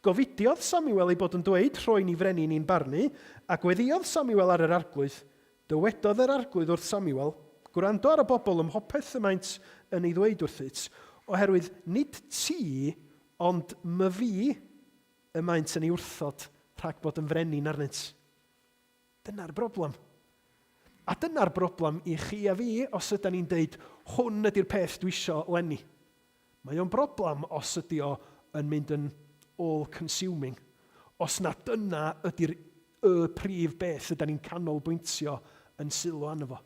Gofidiodd Samuel ei bod yn dweud, Rhoi ni frenin i'n barnu, a gweddïodd Samuel ar yr arglwydd. Dywedodd yr arglwydd wrth Samuel, Gwrando ar y bobl ym mhopeth y maent yn ei ddweud wrthyt, oherwydd nid ti, ond myfi, y maent yn ei wrthod rhag bod yn frenin arnynt. Dyna'r broblem. A dyna'r broblem i chi a fi os ydy ni'n deud, hwn ydy'r peth dwi isio 'leni. Mae o'n broblem os ydy o yn mynd yn all-consuming. Os na dyna ydy'r y prif beth ydy ni'n canolbwyntio yn sylw arno fo.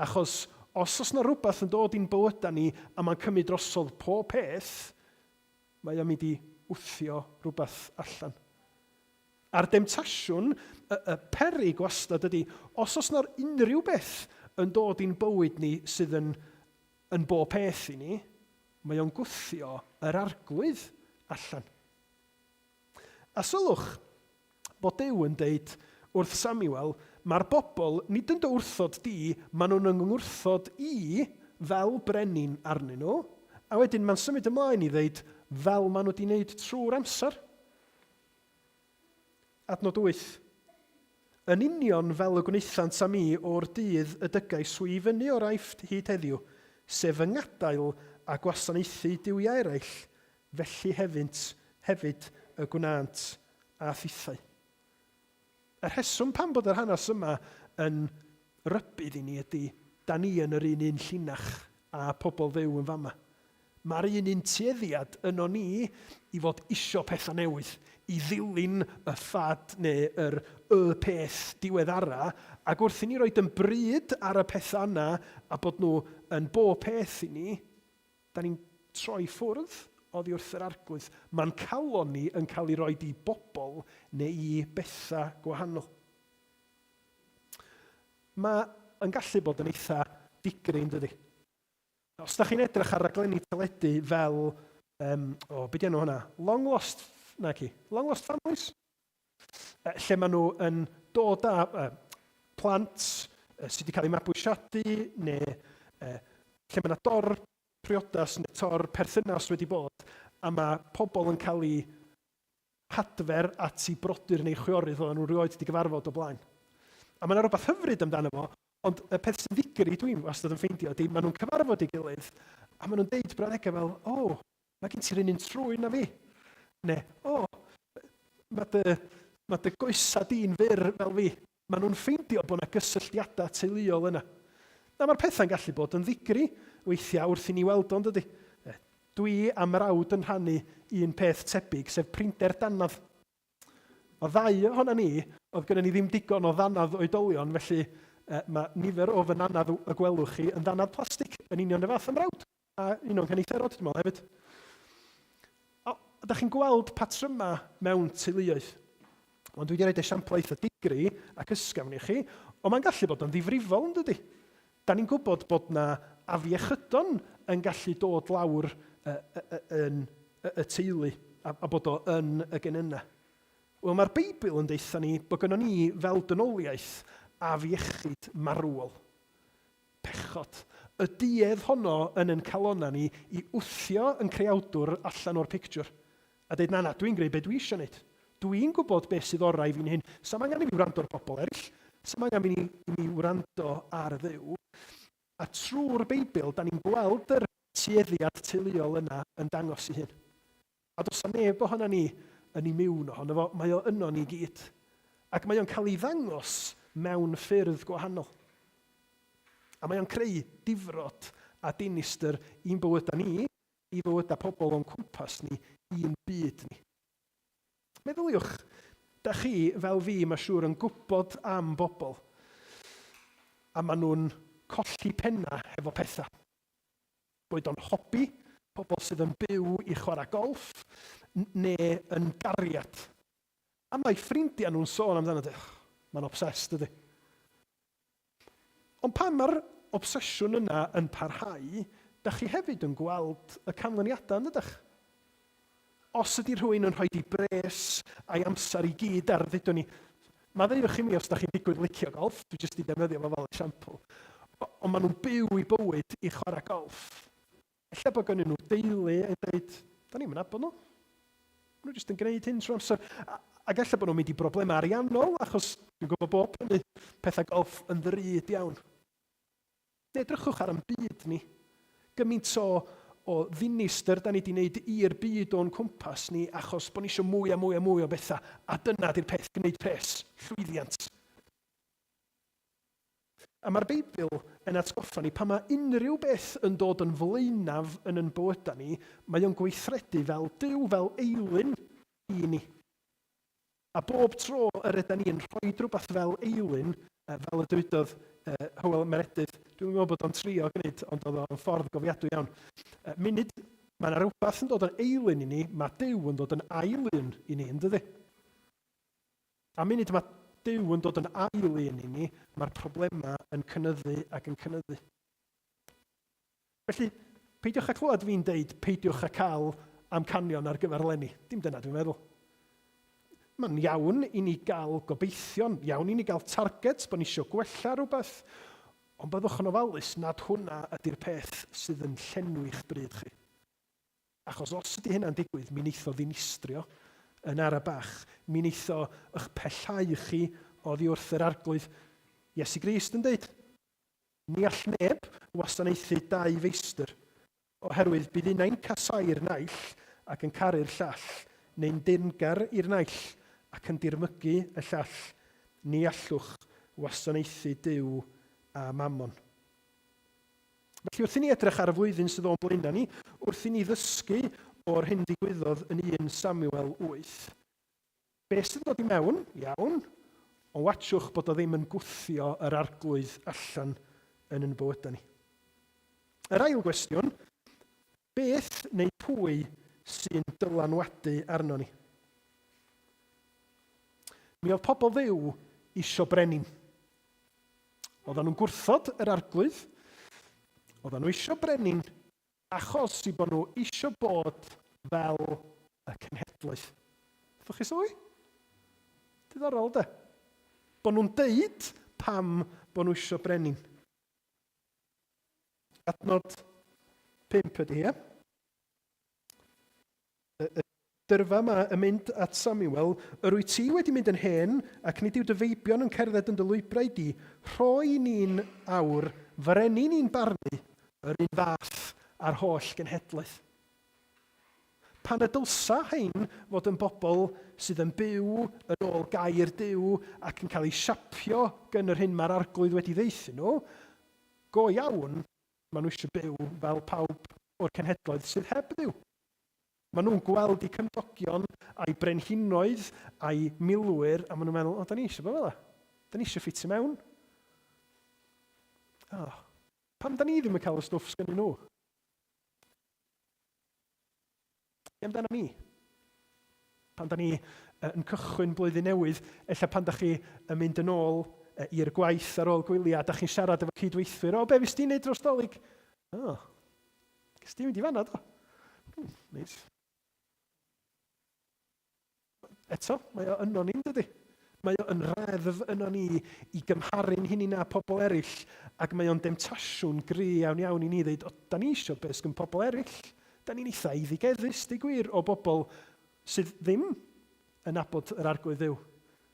Achos os oes na rhywbeth yn dod i'n bywydau ni a mae'n cymryd drosodd pob peth, mae o'n mynd i wthio rhywbeth allan. A'r demtasiwn, y, y peryg wastad ydy, os oes 'na unrhyw beth yn dod i'n bywyd ni sydd yn, yn bob peth i ni, mae o'n gwthio yr arglwydd allan. A sylwch bod Duw yn deud wrth Samuel, mae'r bobl nid yn dy wrthod di, maen nhw'n yng ngwrthod i fel brenin arnyn nhw, a wedyn mae'n symud ymlaen i ddeud fel maen nhw wedi wneud trwy'r amser. Adnod 8. Yn union fel y gwnaethant â mi o'r dydd y dygais hwy i fyny o'r Aifft hyd heddiw, sef fy ngadael a gwasanaethu duwiau eraill, felly hefynt, hefyd y gwnânt â thithau. Y rheswm pam bod yr hanes yma yn rybudd i ni ydy, da ni yn yr un un llinach â pobl Dduw yn fama. Mae'r un un tueddiad yno ni i fod isio pethau newydd, i ddilyn y ffad neu yr y peth diweddara, ac wrth i ni roid yn bryd ar y pethau yna a bod nhw yn bob peth i ni, da ni'n troi ffwrdd oddi wrth yr Arglwydd. Mae'n calon ni yn cael ei roed i bobl neu i bethau gwahanol. Mae yn gallu bod yn eitha digri, yn dydy? Os da chi'n edrych ar raglenni teledu fel, um, o, be di enw hwnna? Long Lost, na ci, Long Lost Families? Lle maen nhw yn dod â plant sydd wedi cael eu mabwysiadu, neu lle mae yna dor priodas neu tor perthynas wedi bod, a mae pobl yn cael eu hadfer at eu brodyr neu chwiorydd oedden nhw rioed wedi gyfarfod o blaen. A mae yna rhywbeth hyfryd amdano fo, ond y peth sy'n ddigri dwi'n wastad yn ffeindio ydy, maen nhw'n cyfarfod ei gilydd, a maen nhw'n deud brawddegau fel, o, oh, mae gen ti'r un un trwyn na fi. Neu, o, oh, mae dy, mae dy goesa di'n fyr fel fi. Maen nhw'n ffeindio bod yna gysylltiadau teuluol yna. Na, mae'r pethau'n gallu bod yn ddigri weithiau wrth i ni weld o'n dydy. Dwi a mrawd yn rhannu un peth tebyg, sef prinder dannadd. O ddau ohona ni, oedd gynnon ni ddim digon o ddannedd oedolion, felly mae nifer o fy nannedd y gwelwch chi yn ddannedd plastig, yn union y fath â mrawd, a un o'n cyfnitherod, dwi'n meddwl, hefyd. O, da chi'n gweld patrymau mewn teuluoedd. Ond dwi wedi rhoi esiampl eitha digri ac ysgafn i chi, ond mae'n gallu bod yn ddifrifol, yn dydy? Da ni'n gwybod bod 'na afiechydon yn gallu dod lawr yn y teulu a bod o yn y genynnau. Wel, mae'r Beibl yn deutha ni bod gynnon ni fel dynoliaeth afiechyd marwol. Pechod. Y duedd honno yn yn calonnau ni i wthio yn creawdwr allan o'r pictiwr. A deud, na, na, dwi'n gwneud be dwi eisiau gwneud. Dwi'n gwybod beth sydd orau i fi'n hyn. Sa'm angen i fi wrando ar bobl eraill. Sa'm angen i mi, i mi wrando ar Dduw. A trwy'r Beibl, da ni'n gweld yr tueddiad teuluol yna yn dangos ei hun. A does 'na neb ohono ni yn imiwn ohono fo, mae o yno ni gyd. Ac mae o'n cael ei ddangos mewn ffyrdd gwahanol. A mae o'n creu difrod a dinistr i'n bywydau ni, i fywydau pobl o'n cwmpas ni, i'n byd ni. Meddyliwch, da chi, fel fi, mae siŵr yn gwybod am bobl, a maen nhw'n colli penna hefo pethau. Boed o'n hobi, pobl sydd yn byw i chwarae golff, neu yn gariad. A mae ffrindiau nhw'n sôn amdano, mae'n obsessed, dydy. Ond pan mae'r obsesiwn yna yn parhau, da chi hefyd yn gweld y canlyniadau, yn dydych? Os ydy rhywun yn rhoi di bres a'i amser i gyd ar, ddudwn ni, maddeuwch i mi os da chi'n digwydd licio golff, dwi jyst i defnyddio fo fel esiampl, ond maen nhw'n byw i bywyd i chwarae golff. Ella bod gennyn nhw deulu yn dweud, da ni'm yn nabod nhw. Maen nhw jyst yn gwneud hyn trwy amser. Ac ella bod nhw'n mynd i broblemau ariannol, achos dwi'n gwybod bod prynu pethau golff yn ddrud iawn. Neu edrychwch ar ein byd ni. Gymaint o, o ddinistr da ni wedi wneud i'r byd o'n cwmpas ni achos bod ni eisiau mwy a mwy a mwy o bethau. A dyna di'r peth, gwneud pres, llwyddiant. A mae'r Beibl yn atgoffa ni, pan mae unrhyw beth yn dod yn flaenaf yn yn bywydau ni, mae o'n gweithredu fel Duw, fel eilun i ni. A bob tro yr yda ni yn rhoi rhywbeth fel eilun, fel y dywedodd Hywel Meredydd, dwi'n meddwl bod o'n trio gwneud, ond oedd o'n ffordd gofiadwy iawn. Munud mae yna rhywbeth yn dod yn eilun i ni, mae Duw yn dod yn ail un i ni, yn dydy? A munud mae Duw yn dod yn ail un i ni, mae'r problemau yn cynyddu ac yn cynyddu. Felly, peidiwch â clywed fi'n deud peidiwch â cael amcanion ar gyfer eleni. Dim dyna dwi'n meddwl. Mae'n iawn i ni gael gobeithion, iawn i ni gael targets, bod ni eisiau gwella rhywbeth, ond byddwch yn ofalus nad hwnna ydy'r peth sydd yn llenwi'ch bryd chi. Achos os ydy hynna'n digwydd, mi wneith o ddinistrio yn ara bach. Mi wneith o eich pellhau chi oddi wrth yr Arglwydd. Iesu Grist yn dweud, Ni all neb wasanaethu dau feistr, oherwydd bydd unai'n casáu'r naill ac yn caru'r llall, neu'n deyrngar i'r naill ac yn dirmygu y llall. Ni allwch wasanaethu Duw a Mammon. Felly wrth i ni edrych ar y flwyddyn sydd o'n blaenau ni, wrth i ni ddysgu o'r hyn ddigwyddodd yn 1 Samuel 8, beth sydd yn dod i mewn? Iawn, ond watsiwch bod o ddim yn gwthio yr arglwydd allan yn yn bywydau ni. Yr ail gwestiwn, beth neu pwy sy'n dylanwadu arno ni. Mi oedd pobl Dduw isio brenin. Oedden nhw'n gwrthod yr arglwydd. Oedden nhw isio brenin achos i bod nhw isio bod fel y cenhedloedd. Ydych chi sylwi? Diddorol, de? Bod nhw'n deud pam bod nhw isio brenin. Adnod 5 ydy hi, ie? Y dyrfa yma yn mynd at Samuel, yr wyt ti wedi mynd yn hen, ac nid yw dy feibion yn cerdded yn dy lwybrau di, rhoi ni'n awr, frenin ni'n barnu, yr un fath â'r holl genhedlaeth. Pan y dylsa rhain fod yn bobl sydd yn byw yn ôl gair Duw ac yn cael eu siapio gyn yr hyn mae'r Arglwydd wedi ddeuthu nhw, go iawn, maen nhw eisiau byw fel pawb o'r cenhedloedd sydd heb Dduw. Maen nhw'n gweld eu cymdogion a'u brenhinoedd a'u milwyr a maen nhw'n meddwl, o, da ni eisiau bod fel 'na. Da ni eisiau ffitio mewn. O, pam da ni ddim yn cael y stwff sgynnyn nhw? Be amdano ni? Pan da ni yn cychwyn blwyddyn newydd, ella pan da chi yn mynd yn ôl i'r gwaith ar ôl gwyliau, da chi'n siarad efo cydweithwyr, o, be fes ti'n neud dros Dolig? O, ges ti'n mynd i fanna, do? Neis. Eto, mae o yno ni, dydy? Mae o yn reddf yno ni i gymharu'n hunain â pobl eraill, ac mae o'n demtasiwn gry iawn iawn i ni ddeud, o, da ni eisiau beth sgyn pobl eraill. Da ni'n eitha eiddigeddus, deud gwir, o bobl sydd ddim yn nabod yr Arglwydd Dduw,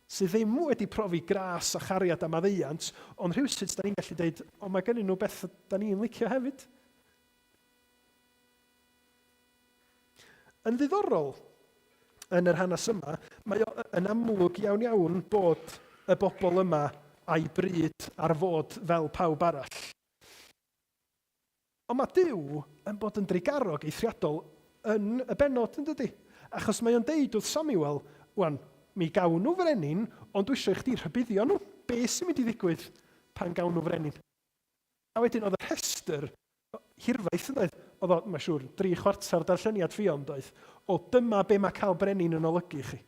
sydd ddim wedi profi gras a chariad a maddeuant, ond rhywsut da ni'n gallu deud, o, mae gennyn nhw beth da ni'n licio hefyd. Yn ddiddorol, yn yr hanes yma, mae o yn amlwg iawn iawn bod y bobl yma a'i bryd ar fod fel pawb arall. Ond mae Duw yn bod yn drugarog eithriadol yn y bennod, yn dydy? Achos mae o'n deud wrth Samuel, wan, mi gawn nhw frenin, ond dwi eisiau i chdi rhybuddio nhw. Be sy'n mynd i ddigwydd pan gawn nhw frenin? A wedyn oedd y rhestr hirfaith yn doedd? Oedd o, mae'n siŵr, dri chwarter darlleniad Ffion doedd? O dyma be mae cael brenin yn olygu i chi.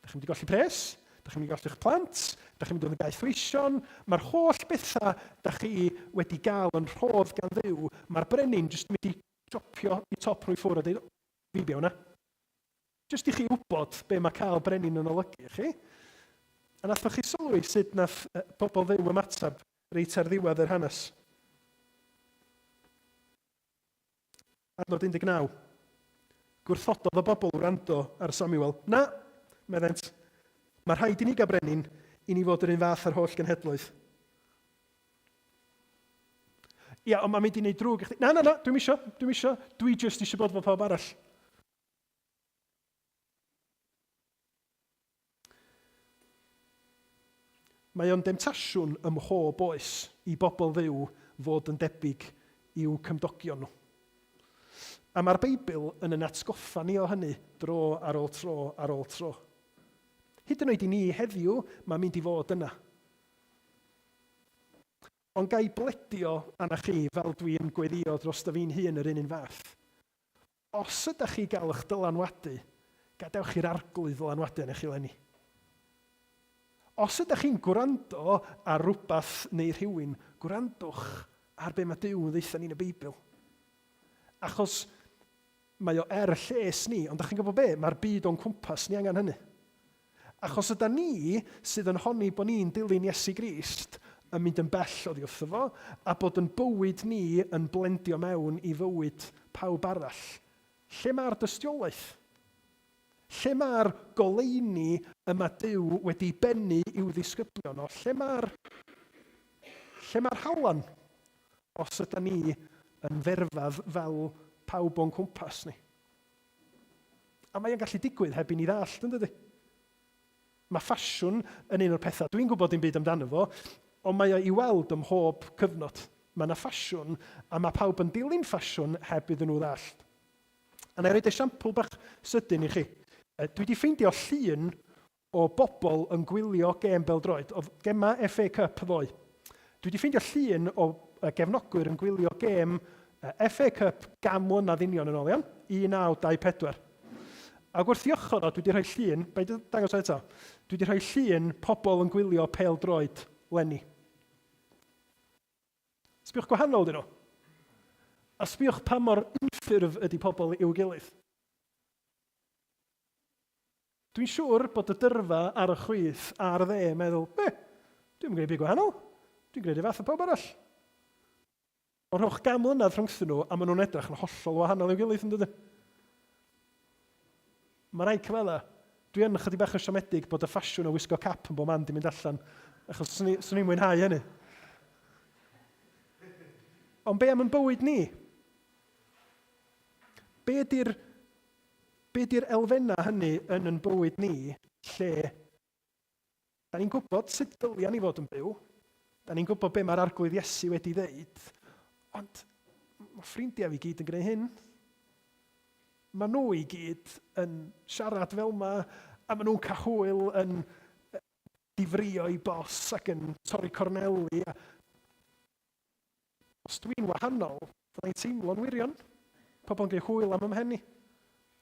Da chi'n mynd i golli pres, da chi'n mynd i golli'ch plant, da chi'n mynd i fod yn gaethweision, mae'r holl bethau da chi wedi gael yn rhodd gan Dduw, mae'r brenin jyst mynd i chopio i top nhw i ffwrdd a dweud, fi bia hwnna. Jyst i chi wybod be mae cael brenin yn olygu i chi. A nathoch chi sylwi sut nath pobl Dduw ymateb reit ar ddiwedd yr hanes? Adnod 19. Gwrthododd y bobl wrando ar Samuel. Na, meddent, mae rhaid i ni gael brenin i ni fod yr un fath â'r holl genhedloedd. Ia, ond mae'n mynd i wneud drwg i chdi. Na, na, na, dwi'm isio, dwi'm isio, dwi jyst eisiau bod fel pawb arall. Mae o'n demtasiwn ym mhob oes i bobl Dduw fod yn debyg i'w cymdogion nhw. A mae'r Beibl yn yn atgoffa ni o hynny dro ar ôl tro ar ôl tro. Hyd yn oed i ni heddiw, mae'n mynd i fod yna. Ond ga i bledio arna chi fel dwi yn gweddïo drosto fi'n hun yr un un fath. Os ydach chi gael eich dylanwadu, gadewch i'r Arglwydd ddylanwadu arnoch chi 'leni. Os ydach chi'n gwrando ar rywbeth neu rhywun, gwrandwch ar be mae Duw yn ddeutha ni yn y Beibl. Achos mae o er lles ni, ond dach chi'n gwybod be? Mae'r byd o'n cwmpas ni angen hynny. Achos yda ni sydd yn honni bod ni'n dilyn Iesu Grist yn mynd yn bell oddi wrtho fo, a bod yn bywyd ni yn blendio mewn i fywyd pawb arall. Lle mae'r dystiolaeth? Lle mae'r goleuni y mae Duw wedi bennu i'w ddisgyblion o? Lle mae'r lle mae'r halan os yda ni yn ferfedd fel pawb o'n cwmpas ni? A mae o'n gallu digwydd heb i ni ddallt, yn dydy? Mae ffasiwn yn un o'r pethau. Dwi'n gwybod dim byd amdano fo, ond mae o i weld ym mhob cyfnod. Mae yna ffasiwn, a mae pawb yn dilyn ffasiwn heb iddyn nhw ddallt. A na i roed esiampl bach sydyn i chi. Dwi wedi ffeindio llun o bobl yn gwylio gêm bêl-droed. Oedd gemau FA Cup ddoe. Dwi wedi ffeindio llun o gefnogwyr yn gwylio gêm FA Cup gan mlynedd union yn ôl, iawn? 1924. Ac wrth i ochr o, dwi wedi rhoi llun, paid â dangos o eto, dwi wedi rhoi llun pobl yn gwylio pêl-droed 'leni. Sbiwch gwahanol dyn nhw. A sbiwch pa mor unffurf ydy pobl i'w gilydd. Dwi'n siŵr bod y dyrfa ar y chwith a'r dde yn meddwl, be? Dwi'm yn gwneud byd gwahanol. Dwi'n gwneud y fath â pawb arall. Ond rhowch gan mlynedd rhyngthyn nhw a maen nhw'n edrych yn hollol wahanol i'w gilydd, yn dydyn? Mae rhaid cyfadda, dwi yn chydig bach yn siomedig bod y ffasiwn o wisgo cap yn bob man di mynd allan, achos swn i'n mwynhau hynny. Ond be am yn bywyd ni? Be ydy'r be ydy'r elfennau hynny yn yn bywyd ni lle da ni'n gwybod sut dylia ni fod yn byw, da ni'n gwybod be mae'r Arglwydd Iesu wedi ddeud, ond mae ffrindiau fi gyd yn gwneud hyn. Mae nhw i gyd yn siarad fel yma, a maen nhw'n cael hwyl yn difrio i bos ac yn torri corneli. A Os dwi'n wahanol, fydda i'n teimlo'n wirion. Pobl yn gwneud hwyl am 'y mhen i.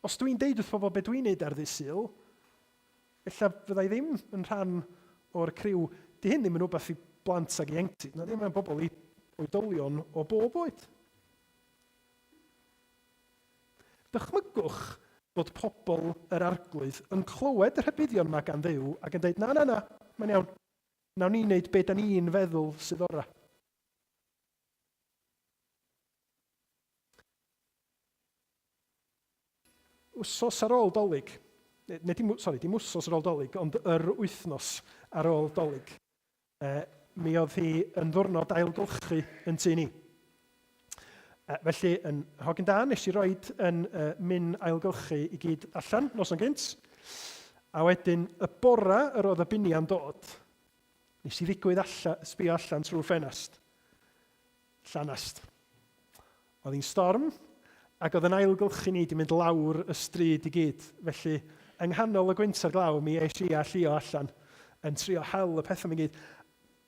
Os dwi'n deud wrth bobl be dwi'n neud ar ddydd Sul, ella fydda i ddim yn rhan o'r criw. Di hyn ddim yn rhywbeth i blant ag ieuenctid, nadi, mae'n bobl i oedolion o bob oed. Dychmygwch bod pobl yr Arglwydd yn clywed y rhybuddion yma gan Dduw ac yn dweud, na, na, na, mae'n iawn. Nawn ni wneud be da ni'n feddwl sydd ora. Wsos ar ôl Dolig, neu dim, sori, dim wsos ar ôl Dolig, ond yr wythnos ar ôl Dolig, e, mi oedd hi yn ddwrnod ailgylchu yn tŷ ni. E, felly, yn hogyn da, nes i roed yn e, min ailgylchu i gyd allan, noson gynt. A wedyn, y bora yr oedd y biniau'n dod, nes i ddigwydd allan, sbio allan trwy'r ffenast. Llanast. Oedd hi'n storm, ac oedd yn ailgylchu ni wedi mynd lawr y stryd i gyd. Felly, yng nghanol y gwynt a'r glaw, mi es i a Llio allan yn trio hel y pethau i gyd.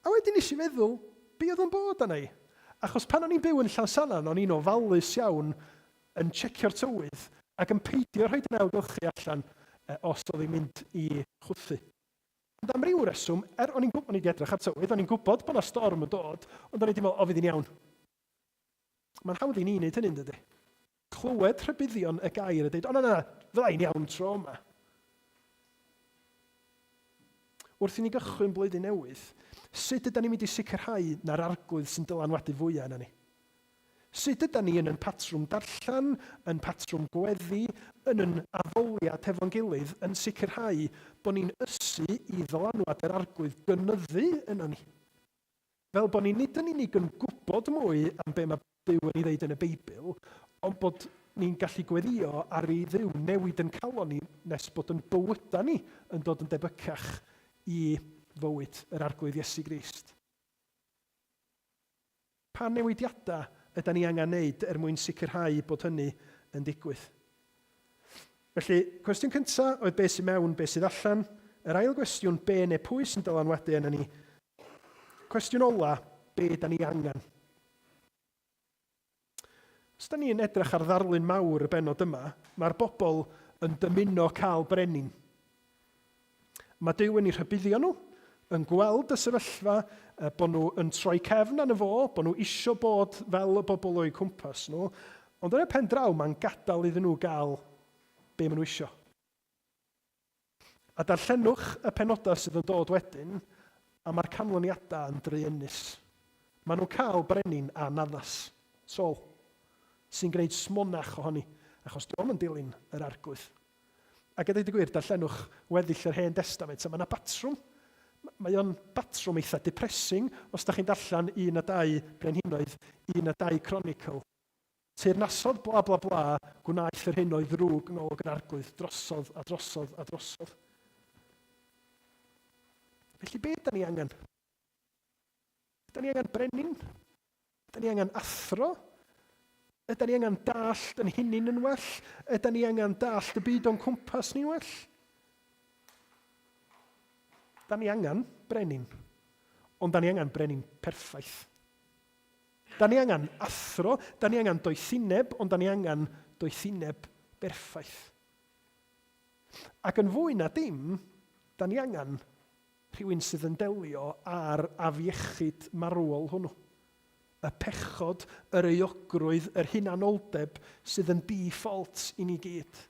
A wedyn nes i feddwl, be oedd yn bod arna i? Achos pan o'n i'n byw yn Llansannan, o'n i'n ofalus iawn yn checio'r tywydd ac yn peidio rhoid yn ailgylchu allan os oedd hi'n mynd i chwythu. Ond am ryw reswm, er o'n i'n gwybod, o'n i wedi edrych ar tywydd, o'n i'n gwybod bod 'na storm yn dod, ond o'n i wedi meddwl, o fydd hi'n iawn. Mae'n hawdd i ni wneud hynny, yn dydy? Clywed rhybuddion y gair a dweud, o na, na, na, fydda i'n iawn tro yma. Wrth i ni gychwyn blwyddyn newydd, sut ydy ni'n mynd i sicrhau na'r arglwydd sy'n dylanwadu fwyaf yna ni? Sut ydy ni yn yn patrwm darllen, yn patrwm gweddi, yn yn addoliad hefo'n gilydd yn sicrhau bod ni'n ysu i ddylanwad yr arglwydd gynyddu yno ni? Fel bod ni nid yn unig yn gwybod mwy am be mae Duw yn ei ddeud yn y Beibl, ond bod ni'n gallu gweddïo ar i Dduw newid yn calon ni nes bod yn bywydau ni yn dod yn debycach i fywyd yr Arglwydd Iesu Grist. Pa newidiadau ydan ni angen wneud er mwyn sicrhau bod hynny yn digwydd? Felly, cwestiwn cyntaf oedd be sydd mewn, be sydd allan. Yr ail gwestiwn, be neu pwy sy'n dylanwadu arnon ni? Cwestiwn ola, be da ni angen? Os da ni'n edrych ar ddarlun mawr y bennod yma, mae'r bobl yn dymuno cael brenin. Mae Duw yn eu rhybuddio nhw, yn gweld y sefyllfa, bod nhw yn troi cefn arno fo, bod nhw isio bod fel y bobl o'u cwmpas nhw, ond yn y pen draw mae'n gadael iddyn nhw gael be maen nhw isio. A darllenwch y penodau sydd yn dod wedyn, a mae'r canlyniadau yn druenus. Maen nhw'n cael brenin anaddas, Saul, sy'n gwneud smonach ohoni, achos dio'm yn dilyn yr Arglwydd. A gyda dweud y gwir, darllenwch weddill yr Hen Destament, a mae yna batrwm. Mae o'n batrwm eitha depressing os da chi'n darllen 1 a 2 Brenhinoedd, 1 a 2 Chronicle. Teyrnasodd bla bla bla, gwnaeth yr hyn oedd ddrwg yn olwg yr Arglwydd, drosodd a drosodd a drosodd. Felly be da ni angen? Da ni angen brenin? Da ni angen athro? Yda ni angen dallt yn hunin yn well? Yda ni angen dallt y byd o'n cwmpas ni'n well? Da ni angen brenin, ond da ni angen brenin perffaith. Da ni angen athro, da ni angen doethineb, ond da ni angen doethineb berffaith. Ac yn fwy na dim, da ni angen rhywun sydd yn delio â'r afiechyd marwol hwnnw. Y pechod, yr euogrwydd, yr hunanoldeb sydd yn default i ni gyd.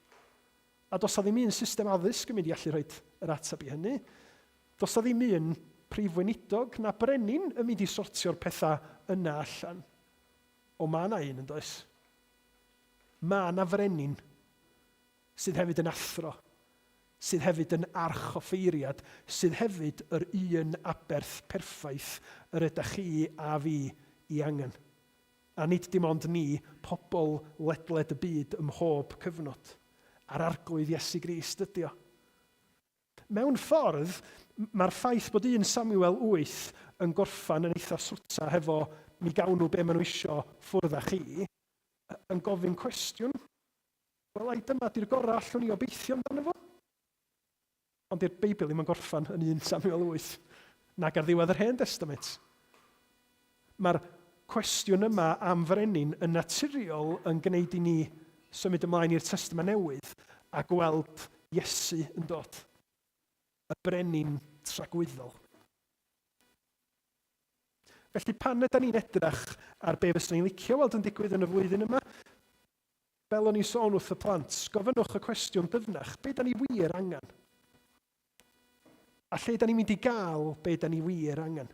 A does 'na ddim un system addysg yn mynd i allu rhoi yr ateb i hynny. Does 'na ddim un prif weinidog na brenin yn mynd i sortio'r pethau yna allan. O, mae yna un yn does? Mae yna frenin sydd hefyd yn athro, sydd hefyd yn archoffeiriad, sydd hefyd yr un aberth perffaith yr ydych chi a fi i angen. A nid dim ond ni, pobl ledled y byd ym mhob cyfnod. A'r Arglwydd Iesu Grist ydy o. Mewn ffordd, mae'r ffaith bod 1 Samuel 8 yn gorffan yn eitha swta hefo mi gawn nhw be maen nhw isio ffwrdd â chi, yn gofyn cwestiwn. Wel, ai dyma di'r gorau allwn ni obeithio amdano fo? Ond di'r Beibl ddim yn gorffan yn 1 Samuel 8, nag ar ddiwedd yr Hen Destament. Mae'r cwestiwn yma am frenin yn naturiol yn gwneud i ni symud ymlaen i'r Testament Newydd a gweld Iesu yn dod, y brenin tragwyddol. Felly pan ydy ni'n edrych ar be fyswn ni'n licio weld yn digwydd yn y flwyddyn yma, Fel o'n i'n sôn wrth y plant, gofynnwch y cwestiwn dyfnach, be da ni wir angen? A lle da ni'n mynd i gael be da ni wir angen?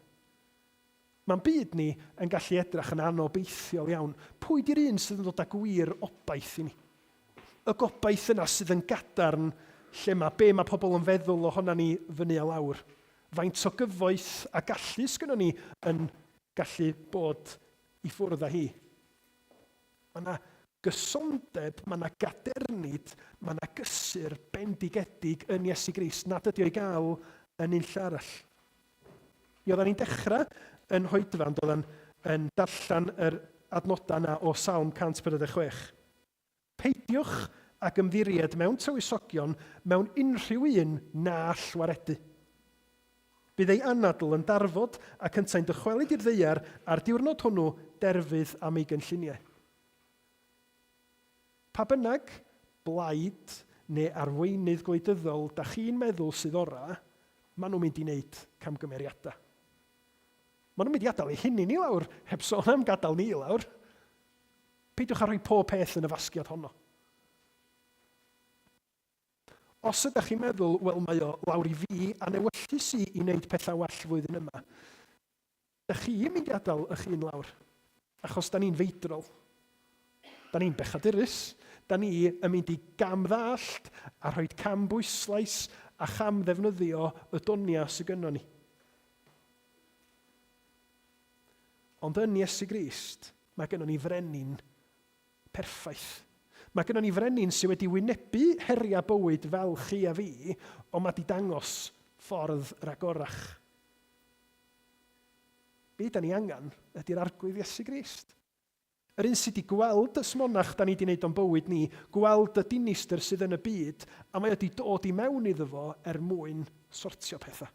Mae'n byd ni yn gallu edrach yn anobeithiol iawn. Pwy di'r un sydd yn dod â gwir obaith i ni? Y gobaith yna sydd yn gadarn lle mae be mae pobl yn feddwl ohona ni fyny a lawr. Faint o gyfoeth a gallu sgynnon ni yn gallu bod i ffwrdd â hi? Mae 'na gysondeb, mae 'na gadernid, mae 'na gysur bendigedig yn Iesu Grist nad ydy o'i gael yn unlle arall. Mi oeddan ni'n dechrau yn Hoedfan, doeddan, yn darllen yr adnodau yna o Salm 146. Peidiwch ag ymddiried mewn tywysogion mewn unrhyw un na all waredu. Bydd ei anadl yn darfod ac yntau'n dychwelyd i'r ddaear a'r diwrnod hwnnw derfydd am ei gynlluniau. Pa bynnag blaid neu arweinydd gwleidyddol da chi'n meddwl sydd ora, maen nhw'n mynd i wneud camgymeriadau. Maen nhw'n mynd i adael eu hunain i lawr, heb sôn am gadael ni i lawr. Peidiwch â rhoi pob peth yn y fasgiad honno. Os ydych chi'n meddwl, wel mae o lawr i fi a'n ewyllys i i wneud pethau well flwyddyn yma, dych chi'n mynd i adael eich hun lawr, achos da ni'n feidrol. Da ni'n bechadurus. Da ni yn mynd i gam ddallt a rhoi cam bwyslais a cham ddefnyddio y doniau sydd gynnon ni. Ond yn Iesu Grist, mae gynnon ni frenin perffaith. Mae gynnon ni frenin sydd wedi wynebu heriau bywyd fel chi a fi, ond mae 'di dangos ffordd ragorach. Be da ni angen ydy'r Arglwydd Iesu Grist. Yr un sydd wedi gweld y smonach da ni wedi wneud o'n bywyd ni, gweld y dinistr sydd yn y byd, a mae wedi dod i mewn iddo fo er mwyn sortio pethau.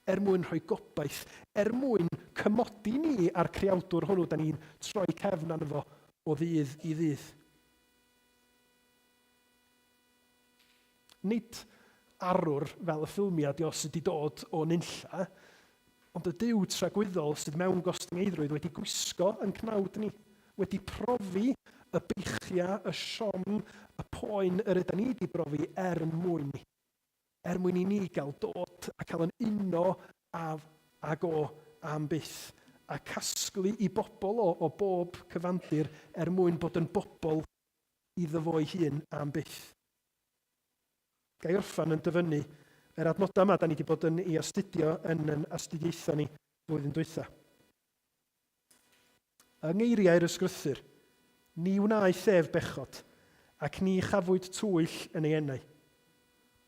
Er mwyn rhoi gobaith, er mwyn cymodi ni â'r creawdwr hwnnw da ni'n troi cefn arno fo o ddydd i ddydd. Nid arwr fel y ffilmiau 'di o sydd 'di dod o nunlla, ond y Duw tragwyddol sydd mewn gostyngeiddrwydd wedi gwisgo yn cnawd ni, wedi profi y beichiau, y siom, y poen yr ydan ni 'di brofi er mwyn ni. Er mwyn i ni gael dod a cael yn uno â, ag o am byth, a casglu i bobl o, o bob cyfandir er mwyn bod yn bobl iddo fo'i hun am byth. Ga i orffen yn dyfynnu yr adnodau yma da ni wedi bod yn ei astudio yn yn astudiaethau ni flwyddyn dwytha. Yng ngeiriau'r Ysgrythur, ni wnaeth ef bechod, ac ni chafwyd twyll yn ei enau.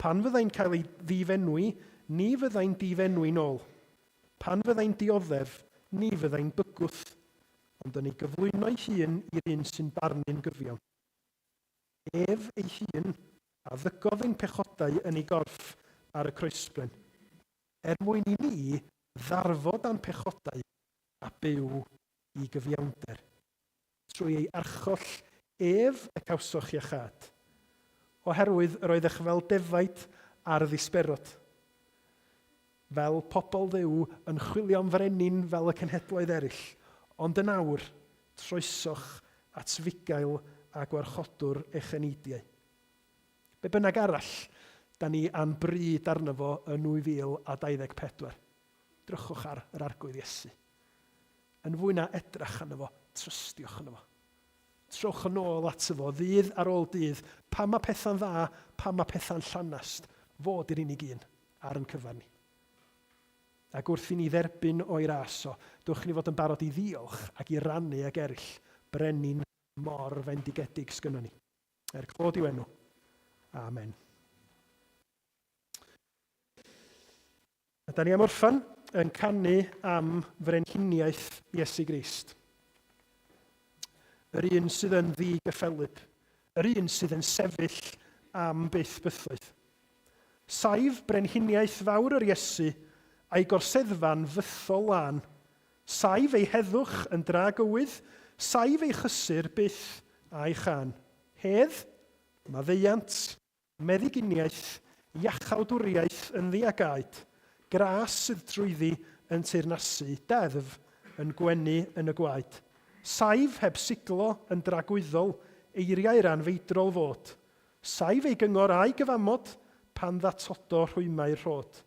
Pan fyddai'n cael ei ddifenwi, ni fyddai'n difenwi'n ôl. Pan fyddai'n dioddef, ni fyddai'n bygwth, ond yn ei gyflwyno'i hun i'r un sy'n barnu'n gyfiawn. Ef ei hun a ddygodd ein pechodau yn ei gorff ar y croesbren, er mwyn i ni ddarfod â'n pechodau a byw i gyfiawnder. Trwy ei archoll Ef y cawsoch iachâd, oherwydd yr oeddech fel defaid ar ddisberod, fel pobl Dduw yn chwilio am frenin fel y cenhedloedd eraill, ond yn awr, troesoch at fugail a gwarchodwr eich eneidiau. Be bynnag arall da ni a'n bryd arno fo yn 2024, drychwch ar yr Arglwydd Iesu. Yn fwy na edrach arno fo, trystiwch yno fo. Trowch yn ôl ato fo, ddydd ar ôl dydd, pan mae pethau'n dda, pan mae pethau'n llanast, fo di'r unig un ar yn cyfer ni. Ac wrth i ni dderbyn o'i ras o, dwch ni fod yn barod i ddiolch ac i rannu ag eraill, brenin mor fendigedig sgynnon ni. Er clod i'w enw. Amen. A da ni am orffan yn canu am frenhiniaeth Iesu Grist. Yr un sydd yn ddi-gyffelyb, yr un sydd yn sefyll am byth bythoedd. Saif brenhiniaeth fawr yr Iesu a'i gorseddfa'n fythol lân. Saif ei heddwch yn dragywydd, saif ei chysur byth a'i chân. Hedd, maddeuant, Meddyginiaeth, iachawdwriaeth ynddi a gaed, gras sydd drwyddi yn teyrnasu, deddf yn gwenu yn y gwaed. Saif heb siglo yn dragwyddol, eiriau'r anfeidrol fod. Saif ei gyngor a'i gyfamod, pan ddatodo rhwymau'r rhod.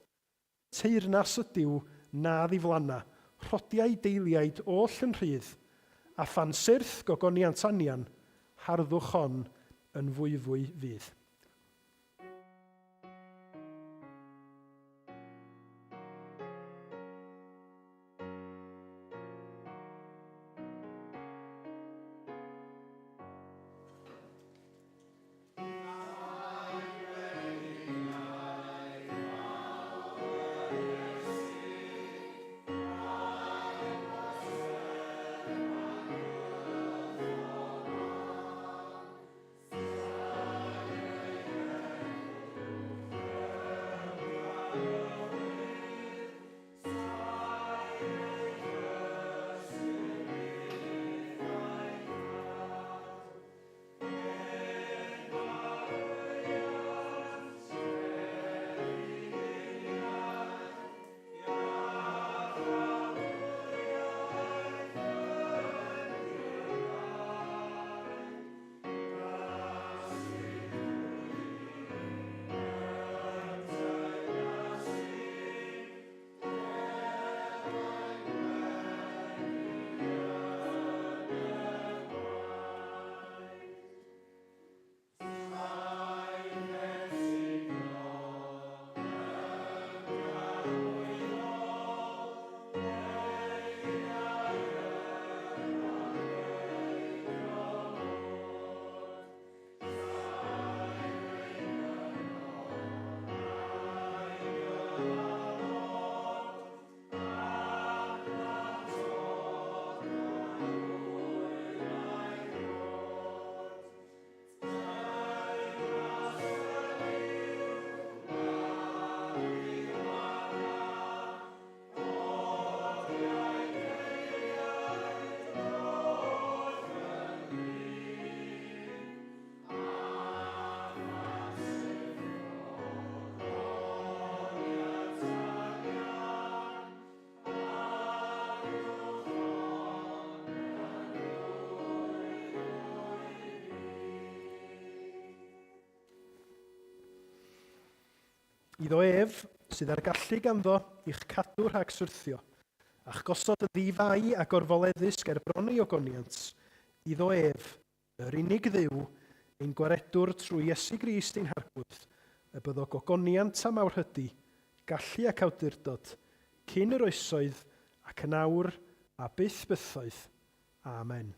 Teyrnas ydyw na ddiflanna, rhodiau deiliaid oll yn rhydd, a phan syrth gogoniant anian, harddwch hon yn fwyfwy fydd. Iddo ef, sydd â'r gallu ganddo i'ch cadw rhag syrthio, a'ch gosod yn ddi-fai a gorfoleddus ger bron ei ogoniant, iddo ef, yr unig Dduw, ein Gwaredwr trwy Iesu Grist ein Harglwydd, y byddo gogoniant a mawrhydi, gallu ac awdurdod, cyn yr oesoedd, ac yn awr, a byth bythoedd. Amen.